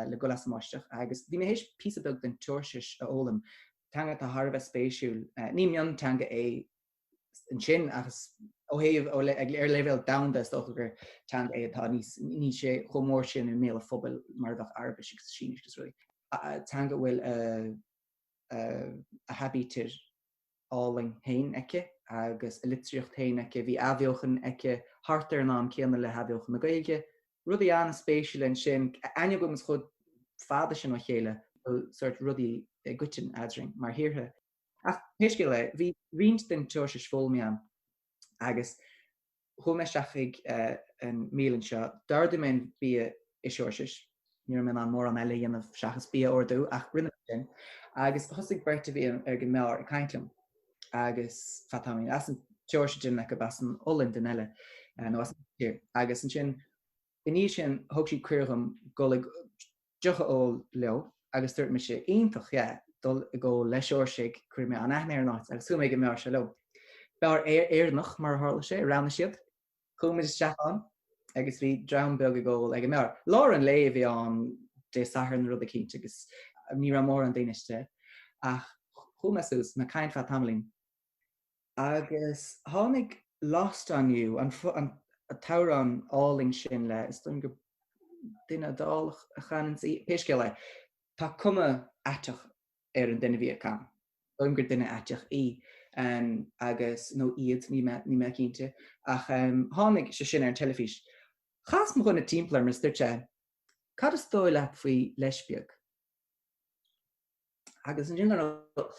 le ghoil as an mbáisteach agus bhí mé théis píosa beag den tSeoirsis a fhoghlaim, teanga atá thar a bheith spéisiúil. Ní mionteanga é ansin ach is ó thaobh ar leibhéal domhanda is dócha gur teanga é atá níos, níl sé chomh mór sin i mbéal an phobail mar a bheadh Araibis agus Sínis agus rudaí. Teanga a bhfuil a haibítir álainn féin aici agus a litríocht féin aici. Bhí athbheochan aici thart ar an am céanna le hathbheochan na Gaeilge. Rudaí an-spéisiúla ansin, ainneoin go bhfuil muid chomh fada sin ó chéile, bhfuil sórt rudaí i gcoiteann eadrainn mar thíortha. Ach pé scéal é, bhí roinnt den tSeoirsis foghlamtha agam agus Chuaigh mé isteach chuig an mbialann seo. D'ordaigh mé an bia i Seoirsis. Ní raibh mé in ann mórán eile a dhéanamh seachas bia a ordú, ach rinne mé sin. Agus thosaigh beirt a bhí ag an mbeár ag caint liom. Agus feadh tamaillín. As an tSeoirsia duine acu, as an Ollainn duine eile, nó as an Ísiltír. Agus ansin, i ndiaidh sin, thug siad cuireadh dhom dul ag deoch a ól leo agus dúirt mise, iontach, yeah, dul ag ól le Seoirsigh, cuirfidh mé an-aithne ar an áit agus chuaigh mé ag an mbeár seo leo. Beár Éireannach, mar a tharla sé, a roghnaigh siad. Chuaigh muid isteach ann agus bhí dream beag ag ól ag an mbeár. Lár an lae a bhí ann, Dé Sathairn nó rud eicínt agus ní raibh mórán daoine istigh ach chuaigh mé suas, mé ag caint feadh tamaillín. Agus tháinig Lost on You, an t-amhrán álainn sin le, is dóigh liom gur duine Iodálach a chanann í, pé scéal é, tá cuma aiteach ar an duine a bhí ag canadh. Dóigh liom gur duine aiteach í, agus, nó iad, níl mé, níl mé cinnte. Ach tháinig sé sin ar an teilifís. Chas mo dhuine timpeall orm agus dúirt sé, Cad is dóigh leat faoi leispiaigh? Agus ansin ar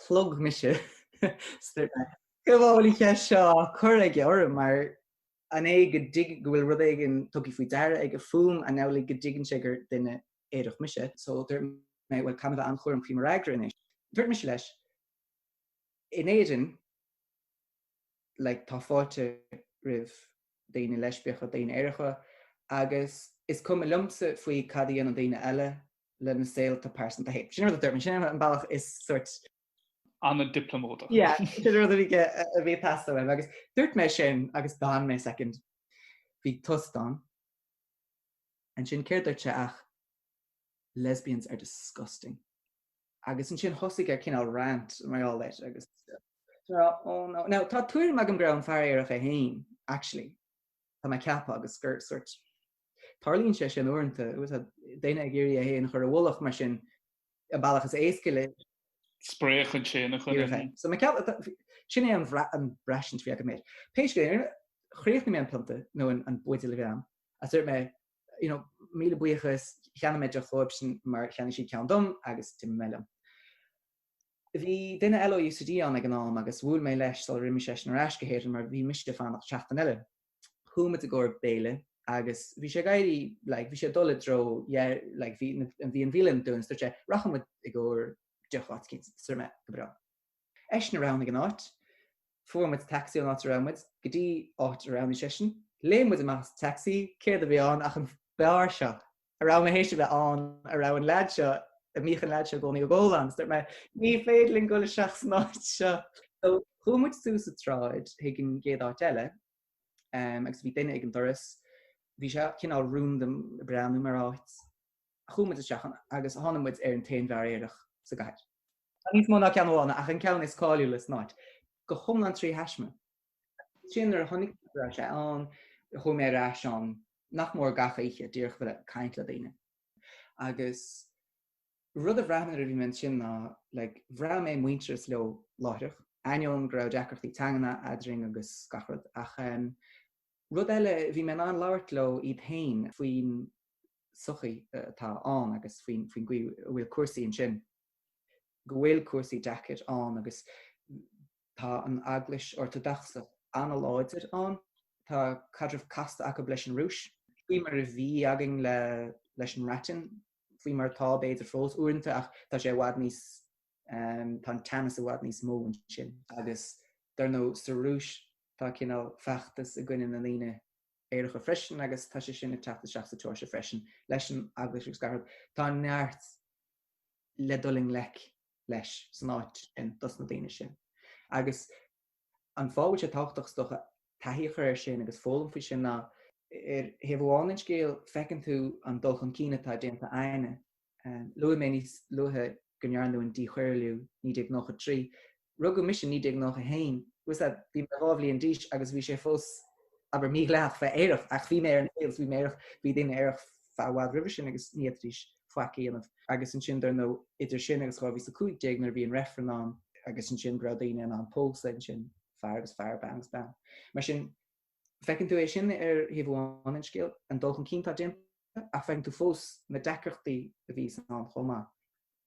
shlog mise cén fáth a bhfuil an cheist seo á cur aige orm mar an é go dtig go bhfuil rud éigin tugtha faoi deara aige fúm an amhlaidh go dtuigeann sé gur duine aerach mise so dúirt mé bhuel caithfidh mé bheith an-chúramach faoi mo fhreagra anois. Dúirt mise leis in Éirinn like tá fáilte roimh daoine leispiacha, daoine aeracha agus is cuma liomsa faoi cad a dhéanann daoine eile lena saolta pearsanta féin. Sin rud a dúirt mé, sin an bealach is sort. An-dioplómaideach. Yeah, sin rud a bhí a bhí ag teastáil uaim agus dúirt mé sin agus d'fhan mé soicind. Bhí tost ann. Ansin céard dúirt sé ach lesbians are disgusting. Agus ansin thosaigh ar cineál rant mar gheall air agus oh no. Now tá tuairim agam go raibh an fear aerach é féin actually. Tá mé ag ceapadh agus gur sort tarlaíonn sé sin uaireanta, duine ag iarraidh é féin a chur i bhfolach mar sin an bealach is éasca le spréach ansin a chur So mé ceapadh sin é an bhraistint a bhí agam air. Pé scéal é, chríochnaigh mé an pionta nó an buidéal a bhí agam agus dúirt mé you know, míle buíochas, cheannaigh mé deoch dóibhsean mar cheannaigh siad ceann dom agus d'imigh mé liom. Bhí duine eile ó UCD ann ag an am agus bhuail mé leis sular imigh seisean ar ais go hÉirinn mar bhí mise ag fanacht seachtain eile. Chuaigh muid i gcomhair béile agus bhí sé ag éirí, like, bhí sé ag dul i dtreo, yeah, like, bhí, bhí an bhialann dúnta, dúirt sé, rachaidh muid i gcomhair deoch áit eicínt, dúirt mé, go breá. Eisean a roghnaigh an áit. Fuair muid tacsaí ón áit a raibh muid go dtí áit a roghnaigh seisean. Léim muid amach as an tacsaí, céard a bhí ann ach an beár seo a raibh mé théis a bheith ann, a raibh an leaid seo, a mbíodh an leaid seo i gcónaí ag ól ann. Dúirt mé, ní féidir linn dul isteach san áit seo. So chuaigh muid suas an tsráid chuig an gcéad áit eile agus bhí duine ag an doras. Bhí sé cineál rúnda ag breathnú mar áit. Chuaigh muid isteach ann agus tháinig muid ar an t-aon bheár aerach sa gcathair. Tá níos mó ná ceann amháin ach an ceann is cáiliúla san áit. Go hiomlán trí thaisme. Sin nuair a chonaic mé go raibh sé ann, chuaigh mé ar ais ann nach mór gach oíche, díreach a bheith ag caint le daoine. Agus rud a bhraith mé nuair a bhí mé ansin ná like bhraith mé muintearas leo láithreach. Ainneoin go raibh deacrachtaí teangan eadrainn agus gach rud. Ach rud eile, bhí mé in ann labhairt leo iad féin faoin sochaí atá ann agus faoin gcaoi a bhfuil cúrsaí ansin, go bhfuil cúrsaí deacair ann agus tá an Eaglais Ortadocsach an-láidir ann. Tá caidreamh casta acu leis an Rúis, faoi mar a bhí againn leis an mBreatain, faoi mar atá b'fhéidir fós uaireanta ach tá sé i bhfad níos Tá an teannas i bhfad níos mó ansin. Agus dar ndóigh sa Rúis tá cineál feachtas i gcoinne na ndaoine aeracha freisin agus tá sé sin ag teacht isteach sa tSeoirsia freisin leis an eaglais agus gach rud. Tá neart le dul i ngleic leis san áit sin dos na daoine sin. Agus An fáth a bhfuil sé tábhachtach, is dócha, taithí a chur air sin agus foghlaim faoi sin ná, ar thaobh amháin den scéal, feiceann tú an dul chun cinn atá déanta a'inne. Luaigh mé níos luaithe go ndearnadh an díchoiriúlú 1993. Rugadh mise 1991, bhfuil fhios a'd, bhí mé 2 bhliain d'aois agus bhí sé fós, abair, mídhleathach bheith aerach, ach bhí mé ar an saol is bhí mé aerach, bhí daoine aerach feadh i bhfad roimhe sin agus ní fhéadfaidís faic a dhéanamh. Agus ansin, dar ndóigh, idir sin agus 2015 nuair a bhí an reifreann ann agus ansin go raibh daoine in ann pósadh ansin, fear agus fear, bean agus bean. Mar sin, feiceann tú é sin ar thaobh amháin den scéal, an dul chun cinn atá déanta, ach feiceann tú fós na deacrachtaí a bhí ann chomh maith.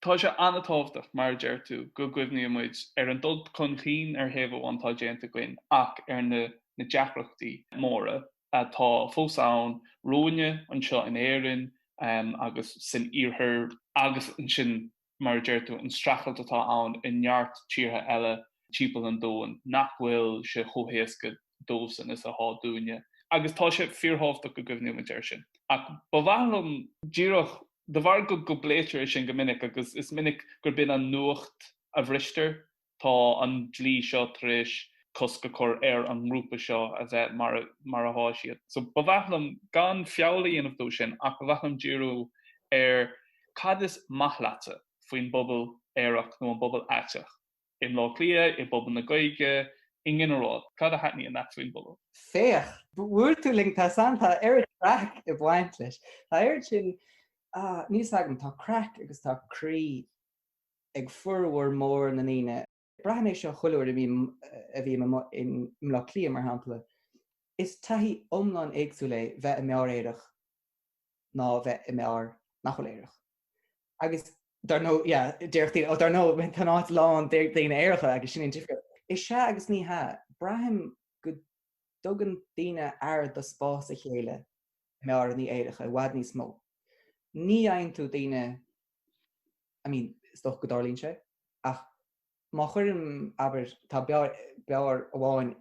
Tá sé an-tábhachtach, mar a deir tú, go gcuimhníonn muid ar an dul chun cinn ar thaobh amháin atá déanta againn ach ar na deacrachtaí móra atá fós ann romhainne anseo in Éirinn agus san iarthar agus ansin, mar a deir tú, an streachailt atá ann i neart tíortha eile timpeall an domhain nach bhfuil sé chomh héasca dóibhsean is atá dúinne. Agus tá sé fíorthábhachtach go gcuimhníonn muid air sin. Ach ba mhaith liom díreach De bharr go bpléitear é sin go minic, agus is minic gurb in an nuacht a bhristear, tá an dlí seo tar éis cosc a chur ar an ngrúpa seo a bheith mar atá siad. So ba mhaith liom gan feall a dhéanamh dó sin ach ba mhaith liom díriú ar cad is maith leatsa faoin bpobal aerach nó an bpobal aiteach. I mBleá Cliath, i bpobal na Gaeilge, i nginearál, cad a thaitníonn leat faoin bpobal? Féach! Bhuail tú linn, tá san, tá oiread craic ag baint leis. Tá oiread sin, ah, níl 's agam, tá craic agus tá croí ag formhór mór na ndaoine. Braithim é seo chuile uair a bhím, a bhím amuigh i mBleá Cliath, mar shampla. Is taithí iomlán éagsúil é bheith i mbeár aerach ná bheith i mbeár nach bhfuil aerach. Agus dar ndóigh, yeah, déarfadh daoine, oh dar ndóigh, tá an áit lán de daoine aeracha agus sin an difríocht. Is ea agus ní hea. Braithim go dtugann daoine aire do spás a chéile i mbeáranna aeracha i bhfad níos mó. Ní fhaigheann tú daoine, I mean, is dócha go dtarlaíonn sé, ach má chuirim, abair, tá beár, beár amháin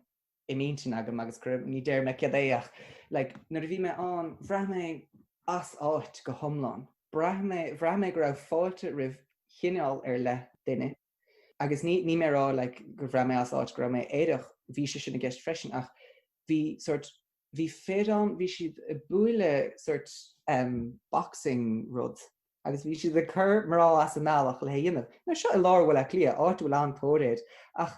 i m'intinn agam agus cuirim, ní déarfaidh mé céard é ach like nuair a bhí mé ann bhraith mé as áit go hiomlán. Bhraith mé, bhraith mé go raibh fáilte roimh chineál ar leith duine agus ní, níl mé ag rá like gur bhraith mé as áit go raibh mé aerach, bhí sé sin i gceist freisin ach bhí sort, bhí fir ann, bhí siad ag bualadh sort em boxing rud agus bhí siad ag cur mná as a mbealach le é a dhéanamh. Now seo i lár Bhaile Átha Cliath, áit a bhfuil an-tóir air ach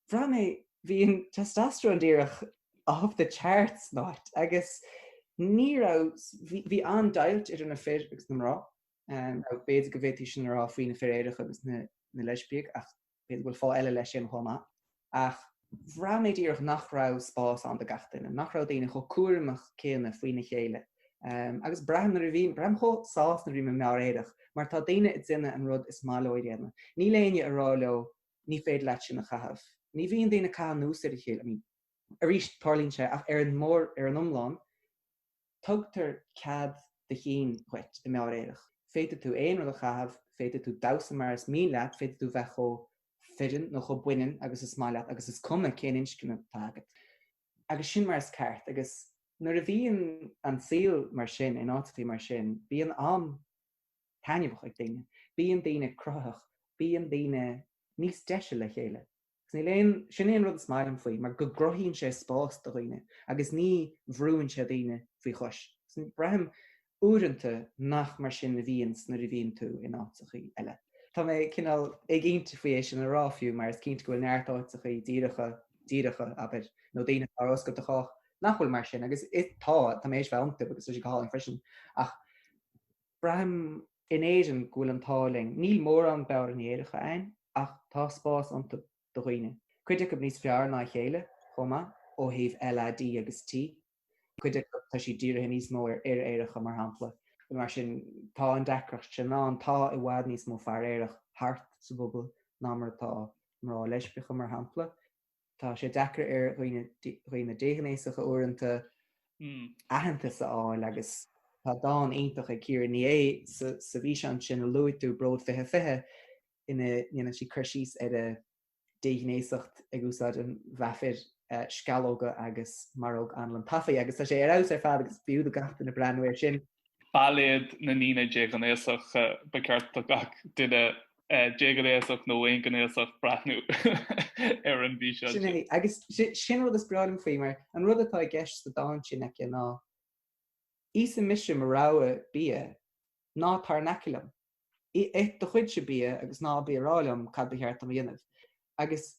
Bhraith mé, bhí an testosterone díreach off the charts san áit agus ní raibh, bhí an-deighilt idir na fir agus na mná. B'fhéidir go bhféadfaí sin a rá faoi na fir aeracha agus na leispiaigh ach b'fhéidir go bhfuil fáth eile leis sin chomh maith. Ach bhraith mé díreach nach raibh spás ann do gach duine, nach raibh daoine chomh cúramach céanna faoina chéile. Agus braithim nuair a bhím, braithim chomh sásta nuair a bhím i mbeár aerach mar tá daoine ag déanamh an rud is maith leo a dhéanamh. Níl éinne ag rá leo ní féidir leat sin a chaitheamh. Ní bhíonn daoine ag caitheamh anuas ar a chéile. I mean, arís, tarlaíonn sé, ach ar an mór, ar an iomlán, tugtar cead do chinn dhuit i mbeár aerach. Féadfaidh tú aon rud a chaitheamh, féadfaidh tú damhsa mar is mian leat, féadfaidh tú bheith chomh fireann nó chomh baineann agus is maith leat agus is cuma cén inscne atá agat. Agus sin mar is ceart. Agus nuair a bhíonn an saol mar sin, in áiteachaí mar sin, bíonn am taitneamhach ag daoine. Bíonn daoine cruthaitheach, bíonn daoine níos deise le chéile. Agus níl aon, sin é an rud is maith liom faoi, mar go gcruthaíonn sé spás do dhaoine agus ní bhrúnn sé daoine faoi chois. Braithim uaireanta nach mar sin a bhíonns nuair a bhíonn tú in áiteachaí eile. Tá mé cineál éiginnte faoi é sin a rá fiú, mar is cinnte go bhfuil neart áiteachaí díreacha, díreacha, abair, nó daoine atá oscailte do chách nach bhfuil mar sin, agus tá, tá mé théis bheith iontu agus tá sé go hálainn freisin, ach Braithim in Éirinn go bhfuil an t-ádh linn. Níl mórán beáranna aeracha ann ach tá spás iontu do dhaoine. Cuid acu níos fearr ná a chéile chomh maith ó thaobh LAD agus T. Cuid acu tá siad dírithe níos mó ar fhir aeracha mar shampla. Mar sin tá an deacracht sin ann. Tá i bhfad níos mó fear aerach thart sa bpobal ná mar atá mná leispiacha mar shampla. Tá sé deacair ar dhaoine dhaoine déghnéasacha uaireanta aitheantas a fháil agus tá dán iontach ag Ciara Ní É sa sa bhfíseán sin a luaigh tú, Bród 2020, ina ndéanann sí cur síos ar a déghnéasacht ag úsáid an mheafair sceallóga agus maróg anlann tafaí agus tá sé ar fheabhas ar fad agus b'fhiú do gach duine breathnú air sin. Bailéad na ndaoine déghnéasacha, ba cheart do gach duine déghnéasach nó aonghnéasach breathnú ar an bhfíseán sin. Sin é, agus sin rud is breá liom faoi mar an rud atá i gceist sa dán sin aici ná íosfaidh mise mo rogha bia, ná tar in aice liom. Ith do chuidse bia agus ná bí ag rá liom cad ba cheart dom a dhéanamh. Agus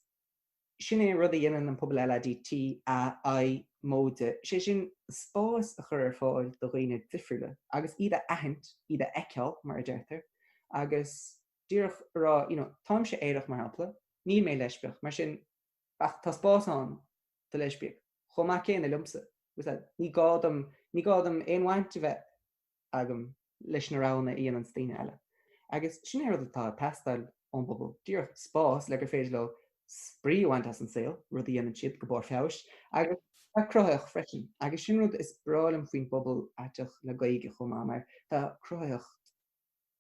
sin é an rud a dhéanann an pobal LADT, A, I móide, sé sin spás a chur ar fáil do dhaoine difriúla agus iad a aithint, iad a fheiceáil, mar a deirtear, agus díreach a rá, you know, táimse aerach mar shampla, níl mé leispiach, mar sin, ach tá spás ann do leispiaigh, chomh maith céanna liomsa, ní gá dom, ní gá dom aon bhaint a bheith agam leis na roghanna a dhéananns daoine eile. Agus sin é an rud atá ag teastáil ón bpobal, díreach spás le gur féidir leo spraoi a bhaint as an saol, rud a dhéanann siad go barr feabhais, agus bheith cruthaitheach freisin. Agus sin rud is breá liom faoin bpobal aiteach le Gaeilge chomh maith, mar tá cruthaitheacht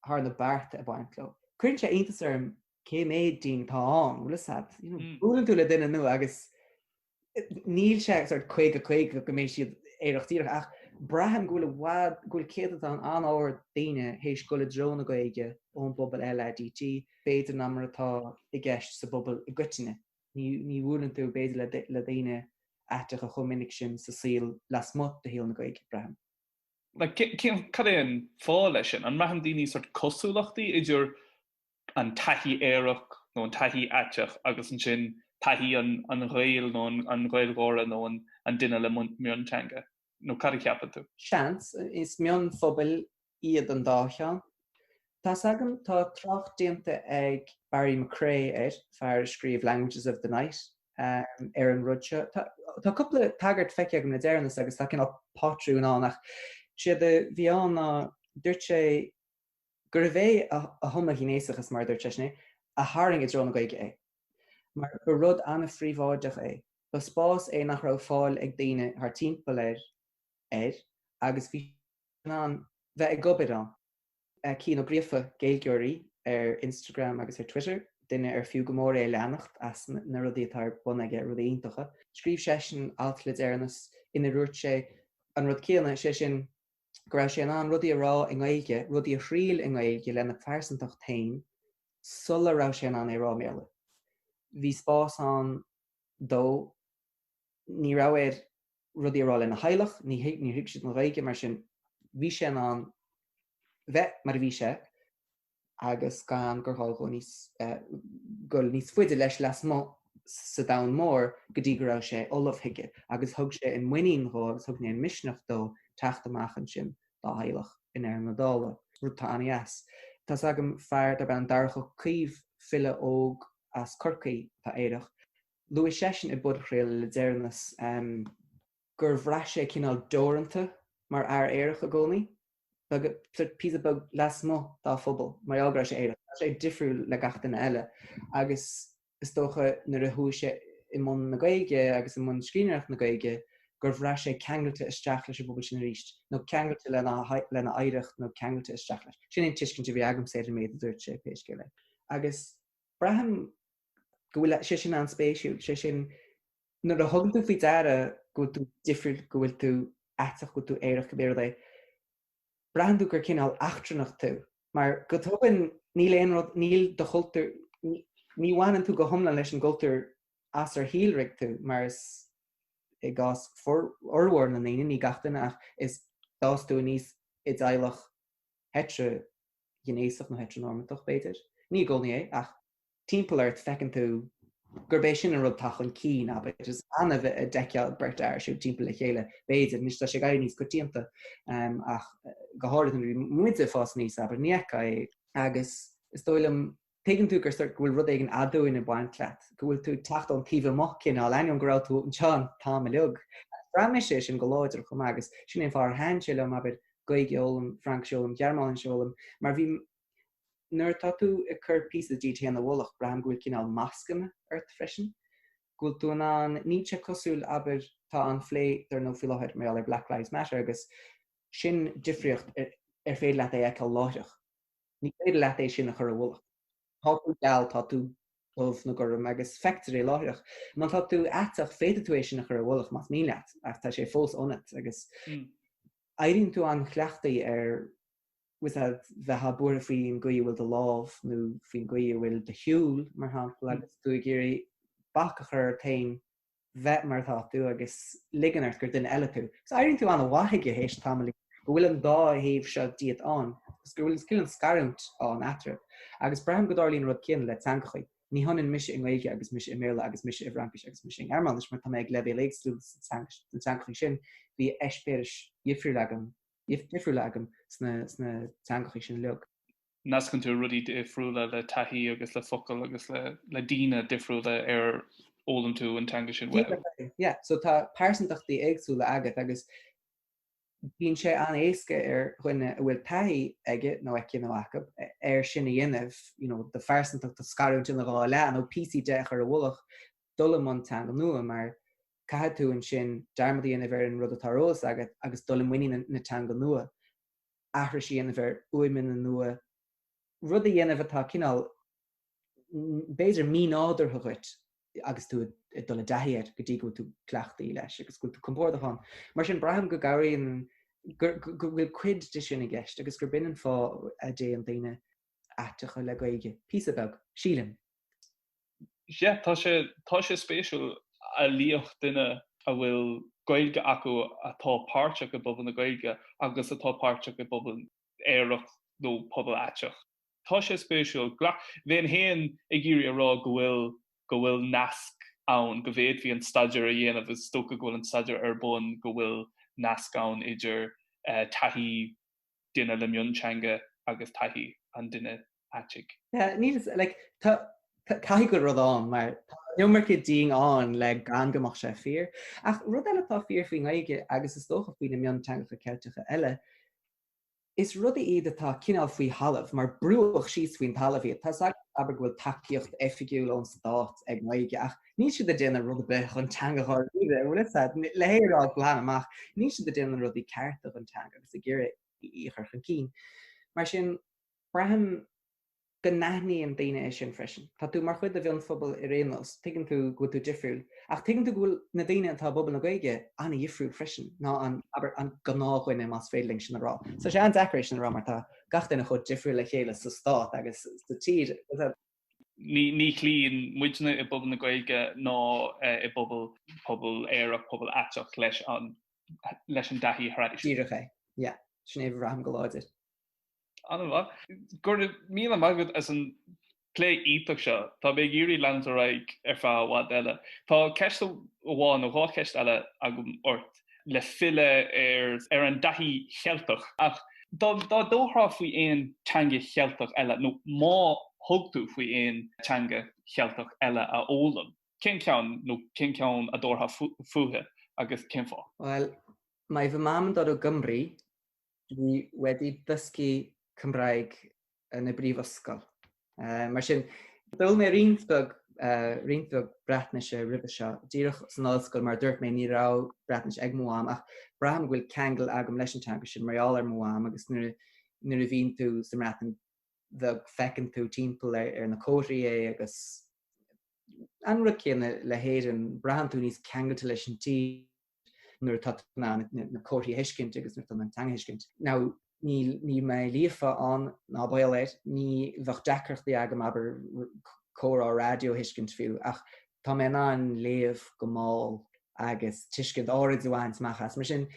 thar na bearta ag baint leo. Cuireann sé iontas orm cé méid dínn atá ann, bhfuil fhios agat? You know, buaileann tú le duine nua agus níl sé sort 50 50 go mbeidh siad aerach díreach ach braithim go bhfuil i bhfad, go bhfuil céatadán an-ard daoine théis dul i dtreo na Gaeilge ón bpobal LADT, b'fhéidir ná mar atá i gceist sa bpobal i gcoitinne. Ní, ní bhuaileann tú b'fhéidir le, le daoine aiteacha chomh minic sin sa saol lasmuigh de shaol na Gaeilge, braithim. Like, cén, cad é an fáth leis sin? An mbraitheann daoine sort cosúlachtaí idir an taithí aerach nó an taithí aiteach agus ansin taithí an an Ghaeil nó an Ghaeilgeora nó an an duine le mionteanga? Nó cad a cheapann tú? Seans. Is mionphobail iad an dá cheann. Tá's agam, tá trácht déanta ag Barry McCrea air, fear a scríobh Languages of the Night, ar an rud seo. Tá cúpla tagairt feicthe agam le deireanas agus tá cineál pátrún ann ach séard a bhí ann ná dúirt sé gurbh é a homaighnéasachas, mar a dúirt seisean é, a tharraing i dtreo na Gaeilge é. Mar ba rud an-phríobháideach é. Ba spás é nach raibh fáil ag daoine thar timpeall air air agus bhí sé in ann bheith ag obair ann. Cian Ó Gríofa, Gaeilgeoirí ar Instagram agus ar Twitter, duine ar fiú go mór é a leanacht as na rudaí atá ar bun aige, rudaí iontacha. Scríobh seisean alt le deireanas ina ndúirt sé an rud céanna, sé sin go raibh sé in ann rudaí a rá i nGaeilge, rudaí a thriail i nGaeilge lena phearsantacht féin sula raibh sé in ann é a rá i mBéarla. Bhí spás ann dó, ní raibh air rudaí a rá lena theaghlach, ní níor thuig siad an Ghaeilge, mar sin bhí sé in ann bheith mar a bhí sé agus gan gur ghá dó níos dul níos faide leis lasmuigh sa domhan mór go dtí go raibh sé ullamh chuige agus thug sé an muinín dhó agus thug sé an misneach dó teacht amach ansin dá theaghlach i ndeireadh na dála, rud atá an-dheas. Tá's agam fear darb ainm Darach Ó Caoimh, file óg as Corcaigh atá aerach, Luaigh seisean i bpodchraoladh le deireanas gur bhraith sé cineál deoranta mar fhear aerach i gcónaí, sort píosa beag lasmuigh dá phobal mar gheall go raibh sé aerach. Tá sé difriúil le gach duine eile agus is dócha nuair a chuaigh sé i mbun na Gaeilge agus i mbun scríbhneoireacht na Gaeilge gur bhraith sé ceangailte isteach leis an bpobal sin arís nó ceangailte lena lena oidhreacht nó ceangailte isteach leis. Sin é an tuiscint a bhí agamsa ar an méid a dúirt sé pé scéal é. Agus braithim go bhfuil sé sin an-spéisiúil, sé sin, nuair a thugann tú faoi deara go bhfuil tú difriúil, go bhfuil tú aiteach, go bhfuil tú aerach, cibé rud é, braitheann tú gur cineál eachtrannach tú, mar go tobann níl aon rud, níl do chultúr, ní bhaineann tú go hiomlán leis an gcultúr as ar shíolraigh tú, mar is i gcás formhór na ndaoine, ní gach duine, ach is d'fhás tú aníos i dteaghlach heitreaghnéasach nó heitreanormatach, b'fhéidir. Ní i gcónaí é, ach timpeall ort feiceann tú gurb é sin an rud atá chun cinn, abair. Is annamh a d'fheicfeá beirt fhear ag siúl timpeall le chéile, b'fhéidir. Anois tá sé ag éirí níos coitianta, ach go háirithe nuair a bhí muide ag fás aníos, abair, ní fheicfeá é. Agus is dóigh liom. Tuigeann tú gur sort go bhfuil rud éigin aduain ag baint leat, go bhfuil tú ag teacht ón taobh amuigh cineál, ainneoin go raibh tú anseo an t-am uilig. Bhraith mise é sin go láidir chomh maith agus sin é an fáth ar thaitin sé liom, abair, Gaeilge a fhoghlaim, Fraincis a fhoghlaim, Gearmáinis a fhoghlaim, mar bhí, nuair atá tú ag cur píosa díot féin i bhfolach, braithim go bhfuil cineál mascanna ort freisin, go bhfuil tú in ann, níl sé cosúil, abair, tá an-phlé dar ndóigh faoi láthair mar gheall ar Black Lives Matter agus sin difríocht ar féidir leat é a fheiceáil láithreach. Ní féidir leat é sin a chur i bhfolach. Tá tú geal, tá tú dubh nó gorm agus feictear é láithreach. Má tá tú aiteach, féadfaidh tú é sin a chur i bhfolach más mian leat, ach tá sé fós ionat agus éiríonn tú an-chleachtaithe ar bhfuil bheith buartha faoin gcaoi a bhfuil do lámh nó faoin gcaoi a bhfuil do shiúl, mar shampla, agus tú ag iarraidh bac a chur ort féin bheith mar atá tú agus ligean ort gur duine eile tú. Agus éiríonn tú an-mhaith aige théis tamaillín, go bhfuil an dá thaobh seo díot ann agus go bhfuil an scarúint ann eatarthu. Agus braithim go dtarlaíonn an rud céanna le teangachaí. Ní hionann mise i nGaeilge agus mise i mBéarla agus mise i bhFraincis agus mise i nGearmáinis mar tá mé ag leibhéil éagsúla sna teangachaí sin. Bhí eispéiris dhifriúla agam difriúla agam sna teangachaí sin uilig. Nascann tú rudaí difriúla le taithí agus le focail agus le le daoine difriúla ar fhoghlaim tú an teanga sin uathu. Yeah, so tá pearsantachtaí éagsúla agat agus bíonn sé an-éasca ar dhuine a bhfuil taithí aige nó aici nó acu ar sin a dhéanamh, you know, do phearsantacht a scarúint ina dhá leath nó píosaí de a chur i bhfolach, dul i mbun teanga nua mar caithfidh tú ansin dearmad a dhéanamh ar an rud atá ar eolas agat agus dul i muinín na teanga nua. aithris a dhéanamh ar fhuaimeanna nua, rud a dhéanamh atá cineál, b'fhéidir, mínádúrtha dhuit agus tú ag dul i dtaithí air go dtí go bhfuil tú cleachtaithe leis agus go bhfuil tú compordach ann. Mar sin, braithim go gcabhraíonn, go bhfuil cuid de sin i gceist agus gurb in an fáth a dtéann daoine aiteacha le Gaeilge, píosa beag, sílim. Yeah, tá sé, tá sé spéisiúil a liacht duine a bhfuil Gaeilge acu atá páirteach i bpobal na Gaeilge agus atá páirteach i bpobal aerach nó pobal aiteach. Tá sé spéisiúil. Ghlac, bheinn féin ag iarraidh a rá go bhfuil, go bhfuil nasc ann, go bhféadfaí an staidéar a dhéanamh, is dócha go bhfuil an staidéar ar bun, go bhfuil nasc ann idir taithí duine le mionteanga agus taithí an duine aitigh. Yeah, níl, like, tá, caithfidh go bhfuil rud ann, mar tá an iomarca dínn ann le gan go mbeadh sé fíor. Ach rud eile atá fíor faoin nGaeilge, agus is dócha faoi na mionteangacha Ceilteacha eile, is rudaí iad atá cineál faoi thalamh, mar brúdh síos faoin talamh iad. Tá 's agat, abair, go bhfuil tacaíocht oifigiúil ón stát ag an nGaeilge, ach níl siad ag déanamh rud ar bith chun teanga dháiríre, an bhfuil 'fhios a'd, le hé a rá glan amach, níl siad ag déanamh na rudaí cearta don teanga agus ag iarraidh í a chur chun cinn. Mar sin, braithim go n-aithníonn daoine é sin freisin. Tá tú mar chuid de mhionphobal ar aon nós, tuigeann tú go bhfuil tú difriúil, ach tuigeann tú go bhfuil na daoine atá i bpobal na Gaeilge an-dhifriúil freisin ná an, abair, an gnáthdhuine, más féidir linn sin a rá. Tá sé an-deacair é sin a rá mar tá gach duine chomh difriúil le chéile sa stát agus sa tír. Ní, ní chloíonn muidne i bpobal na Gaeilge ná i bpobal, pobal aerach, pobal aiteach leis an, leis an dtaithí thraidisiúnta. Díreach é. Yeah. Sin é a bhraithim go láidir. An-mhaith. Go raibh míle maith agat as an plé iontach seo. Tá mé ag iarraidh leanúint ar aghaidh ar feadh i bhfad eile. Tá ceist amháin nó dhá cheist eile agam ort le filleadh ar ar an dtaithí Cheilteach. Ach dá dá dtabharfá faoi aon teanga Cheilteach eile, nó má thug tú faoi aon teanga Cheilteach eile a fhoghlaim, cén ceann nó cén ceann a dtabharfá fúithi agus cén fáth? Bhuel, mae fy mam yn dod o Gymru, Dwi wedi dysgu Cymraeg yn y brifysgol. Mar sin, d'fhoghlaim mé roinnt bheag, roinnt bheag Breatnaise roimhe seo, díreach san ollscoil, mar a dúirt mé, ní raibh Breatnais ag mo mham, ach braithim go bhfuil ceangal agam leis an teanga sin mar gheall ar mo mham agus nuair, nuair a bhíonn tú sa mBreatain Bheag feiceann tú timpeall ar, ar na comharthaí é agus an rud céanna le hÉirinn, braitheann tú níos ceangailte leis an tír. nuair atá tú in ann na comharthaí a thuiscint agus nuair atá tú in ann an teanga a thuiscint. Now, níl, níl mé líofa ann, ná baol air, ní bheadh deacrachtaí agam, abair, comhrá raidió a thuiscint fiú, ach tá mé in ann léamh go mall agus tuiscint áirid a bhaint amach as. Mar sin,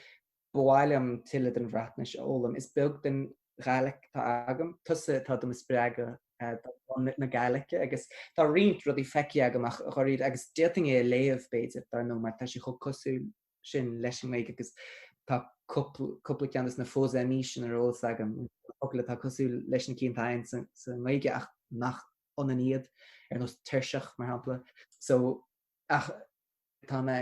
ba mhaith liom tuilleadh den Bhreatnais a fhoghlaim. Is beag den Ghaeilic atá agam. Tusa atá do mo spreagadh do na Gaeilge agus tá roinnt rudaí feicthe agam ach dháiríre agus d'fhéadfainn é a léamh b'fhéidir dar ndóigh mar tá sé chomh cosúil sin leis an nGaeilge agus tá cúpla ceann de na faux amis sin ar eolas agam, focail atá cosúil leis na cinn atá againn sa nGaeilge ach nach ionann iad, ar nós tuirseach, mar shampla. So, ach tá mé,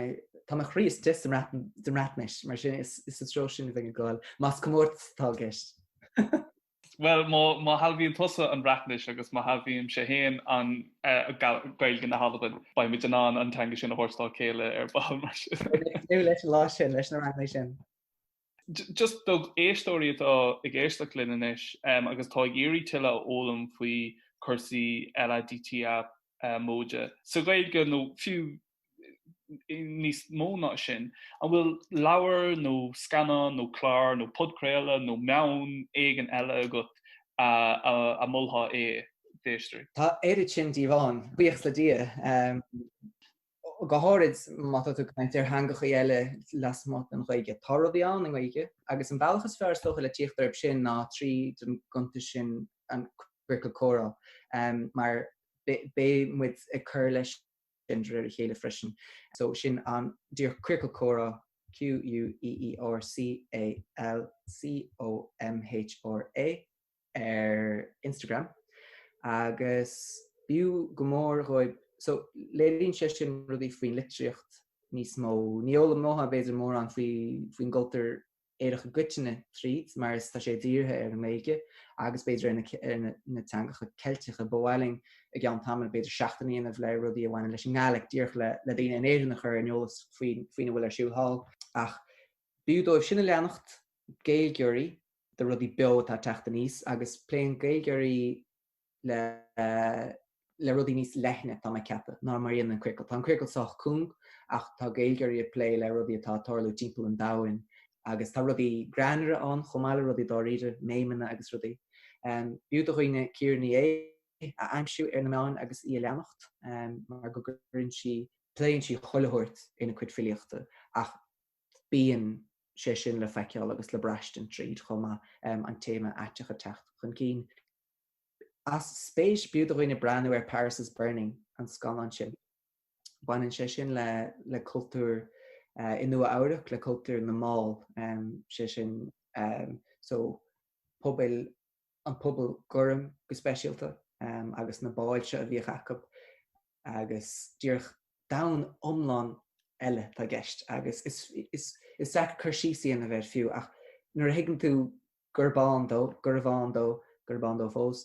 tá mo chroí istigh sa mBreatnais, mar sin is sa treo sin a bheinn ag goil, más comórtas atá i gceist. Bhuel, má shealbhaíonn tusa an Bhreatnais agus má shealbhaímse féin an Gaeilge na hAlban, beidh muid in ann an teanga sin a thabhairt dá chéile ar ball mar sin. Beidh mé ag tnúth leis an lá sin, leis na ranganna sin. Just do éisteoirí atá ag éisteacht linn anois agus atá ag iarraidh tuilleadh a fhoghlaim faoi chúrsaí LADTA móide sa Ghaeilge nó fiú níos mó ná sin, an bhfuil leabhar nó scannán nó clár nó podchraoladh nó meán éigin eile agat a mholfá é d'éisteoirí? Tá oiread sin díobh ann, buíochas le Dia. Go háirid má tá tú ag caint ar theangachaí eile lasmuigh den Ghaeilge. Tá rudaí ann i nGaeilge agus an bealach is fearr is dócha le tíocht orthu sin ná tríd an gcuntas sin an Queercal Comhrá mar beidh muid ag cur leis sin de réir a chéile freisin. So sin an díreach Queercal Comhrá, Q-U-E-E-R-C-A-L-C-O-M-H-R-A, ar Instagram agus b'fhiú go mór dhóibh, so léiríonn sé sin rudaí faoin litríocht níos mó. Ní fhoghlaimeofá b'fhéidir mórán faoi faoin gcultúr Éireannach i gcoitinne tríd mar is tá sé dírithe ar an nGaeilge agus b'fhéidir ar na ar na na teangacha Ceilteacha. Ba mhaith linn i gceann tamaill b'fhéidir seachtain a dhéanamh le rudaí a bhaineann leis an nGaelic díreach le le daoine in Éirinn a chur ar an eolas faoin faoina bhfuil ar siúl thall. Ach b'fhiú dóibh sin a leanacht, Gaeilgeoirí, do rudaí beo atá ag teacht aníos agus pléann Gaeilgeoirí le le rudaí níos leithne, tá mé ag ceapadh, ná mar a dhéanann an Queercal. Tá an Queercal sách cúng ach tá Gaeilgeoirí ag plé le rudaí atá ag tarlú timpeall an domhain agus tá rudaí greannmhara ann chomh maith le rudaí dáiríre, méimeanna agus rudaí. B'fhiú do dhaoine Ciara Ní É a aimsiú ar na meáin agus í a leanacht mar go gcuireann sí, pléann sí chuile shórt ina cuid filíochta ach bíonn sé sin le feiceáil agus le braistint tríd chomh maith, an téama aiteach ag teacht chun cinn. As spéis, b'fhiú do dhaoine breathnú ar Paris is Burning, an scannán sin. Baineann sé sin le le cultúr i Nua Eabhrac, le cultúr na mbál, sé sin so pobail, an pobal gorm go speisialta agus na báil seo a bhíodh acu agus díreach domhan iomlán eile atá i gceist agus is is deacair cur síos a dhéanamh air fiú ach nuair a thuigeann tú gurb ann dó, gurbh ann dó, gurb ann dó fós,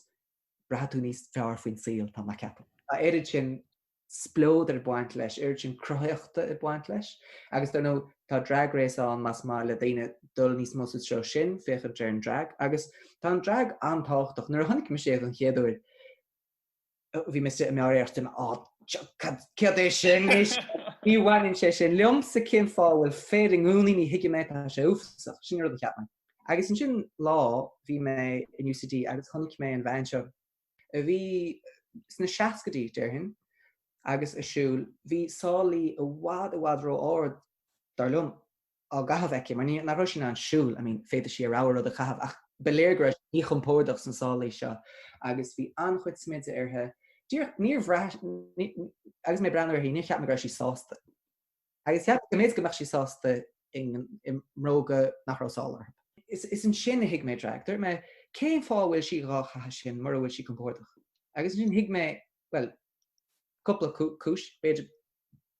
braithfidh tú níos fearr faoin saol, tá mé ag ceapadh. Tá oiread sin spleodair ag baint leis, oiread sin cruthaitheachta ag baint leis agus dar ndóigh tá Drag Race ann más maith le daoine dul níos mó sa treo sin, féachaint ar an drag agus tá an drag an-tábhachtach. Nuair a chonaic mise é don chéad uair, bhí mé istigh i m'áiréireacht dúirt mé, Á, cad é sin anois? Ní bhaineann sé sin liomsa, cén fáth a bhfuil fir i ngúnaí, ní thuigim é, tá sé uafásach. Sin an rud a cheap mé. Agus ansin lá bhí mé in UCD agus chonaic mé an bhean seo a bhí sna seascaidí, déarfainn, agus ag siúl, bhí sálaí i bhfad i bhfad ró-ard, dar liom, á gcaitheamh aici, mar ní nach raibh sí in ann siúl, I mean, féadfaidh sí a rogha rud a chaitheamh, ach ba léir go raibh sí míchompordach sna sálaí seo agus bhí an-chuid smididh uirthi. Díreach, níor bhraith, agus mé ag breathnú uirthi, níor cheap mé go raibh sí sásta. Agus cheap mé go mb'fhéidir go mbeadh sí sásta i mbróga nach raibh sála orthu. Is, is ansin a thuig mé drag. Dúirt mé, cén fáth a bhfuil sí dhá chaitheamh sin mura bhfuil sí compordach? Agus ansin thuig mé, bhuel, cúpla cúis, b'fhéidir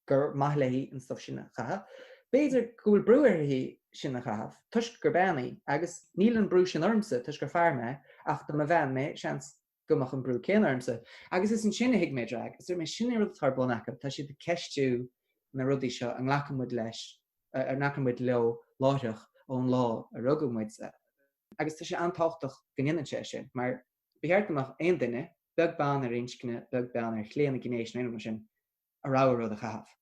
gur maith léi an stuif sin a chaitheamh. B'fhéidir go bhfuil brú uirthi sin a chaitheamh toisc gur bean í, agus níl an brú sin ormsa toisc gur fear mé, ach dá mba bhean mé, seans go mbeadh an brú céanna ormsa. Agus is ansin a thuig mé drag, is dúirt mé, sin é an rud atá ar bun acu, tá siad ag ceistiú na rudaí seo a nglacann muid leis, a nglacann muid leo láithreach ón lá a rugadh muid. Agus tá sé an-tábhachtach go ndéanann sé sin, mar ba cheart go mbeadh aon duine, beag beann ar inscne, beag beann ar chlaonadh gnéis nó aon rud mar sin, a rogha rud a chaitheamh.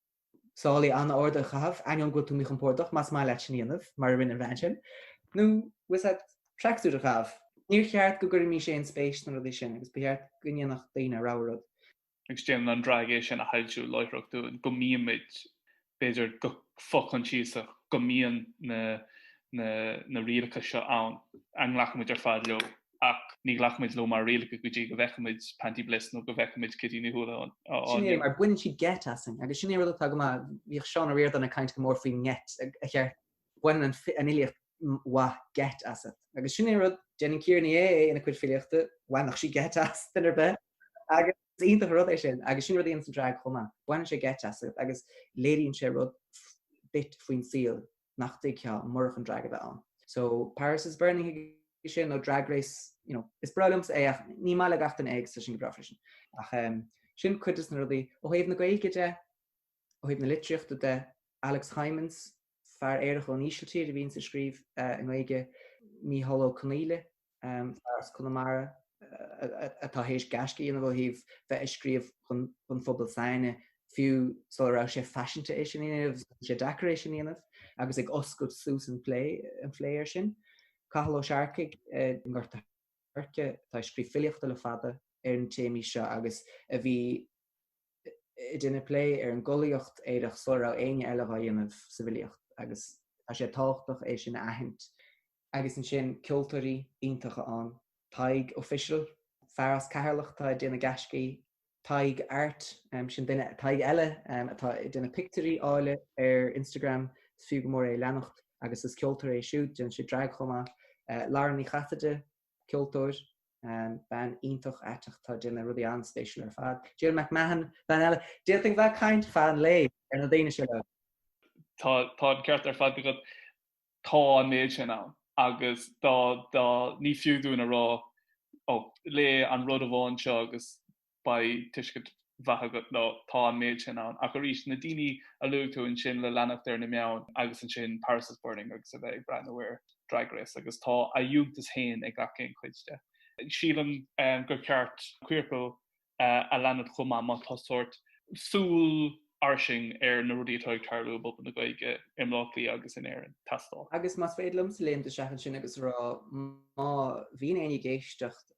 Sálaí an-arda a chaitheamh, ainneoin go bhfuil tú míchompordach, más maith leat sin a dhéanamh, mar a rinne an bhean sin, nó bhfuil 's agat, tracksuit a chaitheamh. Níor cheart go gcuirfimís aon spéis sna rudaí sin agus ba cheart go ndéanfadh daoine a rogha rud. Agus déanann an drag é sin a shoilsiú láithreach dúinn, go mbímid, b'fhéidir, go fo-choinsiasach, go mbíonn na na rialacha seo ann, a nglacaimid ar fad leo. Ach ní ghlacaimid leo mar rialacha go dtí go bhfeicimid Panti Bliss nó go bhfeicimid Kitty Ní Houlihane á Sin é, mar baineann siad geit asainn agus sin é rud atá go maith, bhíodh Seán Ó Ríordáin ag caint go mór faoin ngeit a cheart, baineann an fhilíocht mhaith geit asat. Agus sin é rud, déanann Ciara Ní É é ina cuid filíochta, bhainfeadh sí geit as duine ar bith. Agus is iontach an rud é sin agus sin rud a dhéanann an drag chomh maith. Baineann sé geit asat agus léiríonn sé rud duit faoin saol nach dtuigfeá murach an drag a bheith ann. So Paris is Burning chuige sin nó Drag Race, you know, is breá liomsa é ach ní maith le gach duine é agus tá sin go breá freisin. Ach um, sin cuid des na rudaí. Ó thaobh na Gaeilge de, ó thaobh na litríochta de, Alex Hijmans, fear aerach ón Ísiltír a bhíonns ag scríobh i nGaeilge, Mícheál Ó Conghaile, fear as Conamara atá théis gaisce a dhéanamh ó thaobh bheith ag scríobh don phobal s'againne, fiú sula raibh sé faiseanta é sin a dhéanamh, bhí sé deacair é sin a dhéanamh, agus ag oscailt suas an plé an phlé air sin. Cathal Ó Searcaigh i nGort a' Choirce atá ag scríobh filíochta le fada ar na téamaí seo agus a bhí ag déanamh plé ar an gcollaíocht aerach sula raibh éinne eile dhá dhéanamh sa bhfilíocht agus tá sé tábhachtach é sin a aithint. Agus ansin ceoltóirí iontacha ann, Tadhg O'Fishil, fear as Ceatharlach atá ag déanamh gaiscí, Tadhg Art, sin duine, Tadhg eile atá ag déanamh pictiúirí áille ar Instagram, is fiú go mór é a leanacht agus is ceoltóir é siúd, déanann sé drag chomh maith. Lara Ní Chasaide, ceoltóir, bean iontach aiteach atá ag déanamh rudaí an-spéisiúla ar fad. Jill McMahon, bean eile, d'fhéadfainn bheith ag caint feadh an lae ar na daoine seo. Tá an ceart ar fad agat. Tá an méid sin ann agus dá dá ní fiú dúinn a rá ó léigh an rud amháin seo agus beidh tuiscint mhaith agat nó tá an méid sin ann. Ach arís, na daoine a luaigh tú ansin le leanacht ar na meáin agus ansin Paris is Burning agus a bheith ag breathnú ar Drag Race agus tá a fhiúntas féin ag gach aon chuid de. Sílim gur ceart Queercal a leanacht chomh maith má tá sórt súil fhairsing ar na rudaí atá ag tarlú i bpobal na Gaeilge i mBleá Cliath agus in Éirinn. Teastáil. Agus más féidir liomsa léimt isteach ansin agus a rá má bhíonn éinne ag éisteacht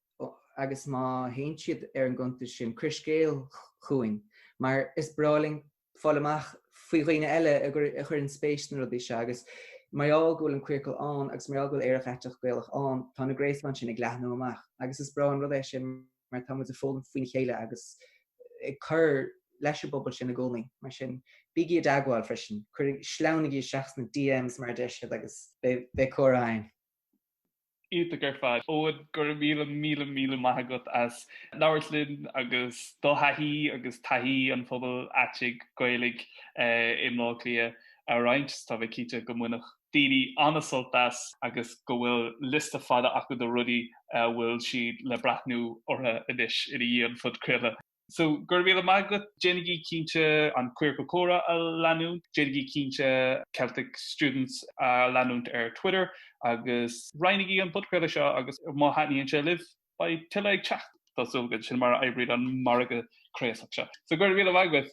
agus má théann siad ar an gcuntas sin, cuir scéal chugainn, mar is breá linn fáil amach faoi dhaoine eile a chuireann spéis sna rudaí seo agus mar gheall go bhfuil an Queercal ann agus mar gheall go bhfuil Aerach Aiteach Gaelach ann, tá na gréasáin sin ag leathnú amach agus is breá an rud é sin mar tá muid ag foghlaim faoina chéile agus ag cur leis an bpobal sin i gcónaí. Mar sin, bígí i dteagmháil freisin, cuir, sleamhnaigí isteach sna DMs mar a deir siad agus beidh comhrá againn. Iontach ar fad. Eoin, go raibh míle, míle, míle maith agat as labhairt linn agus do thaithí agus taithí an phobail aitigh Ghaelaigh i mBleá Cliath a roinnt. Tá mé cinnte go mbainfeadh daoine an-sult as agus go bhfuil liosta fada acu de rudaí a bhfuil siad le breathnú orthu anois ina dhiaidh an phodchraoladh. So, go raibh míle maith agat. Déanaigí cinnte an Queercal Comhrá a leanúint, déanaigí cinnte Celtic Students a leanúint ar Twitter agus roinnigí an podchraoladh seo agus má thaitníonn sé libh, beidh tuilleadh ag teacht. Tá súil agam, sin mar a oibríonn an margadh craosach seo. So, go raibh míle maith agat.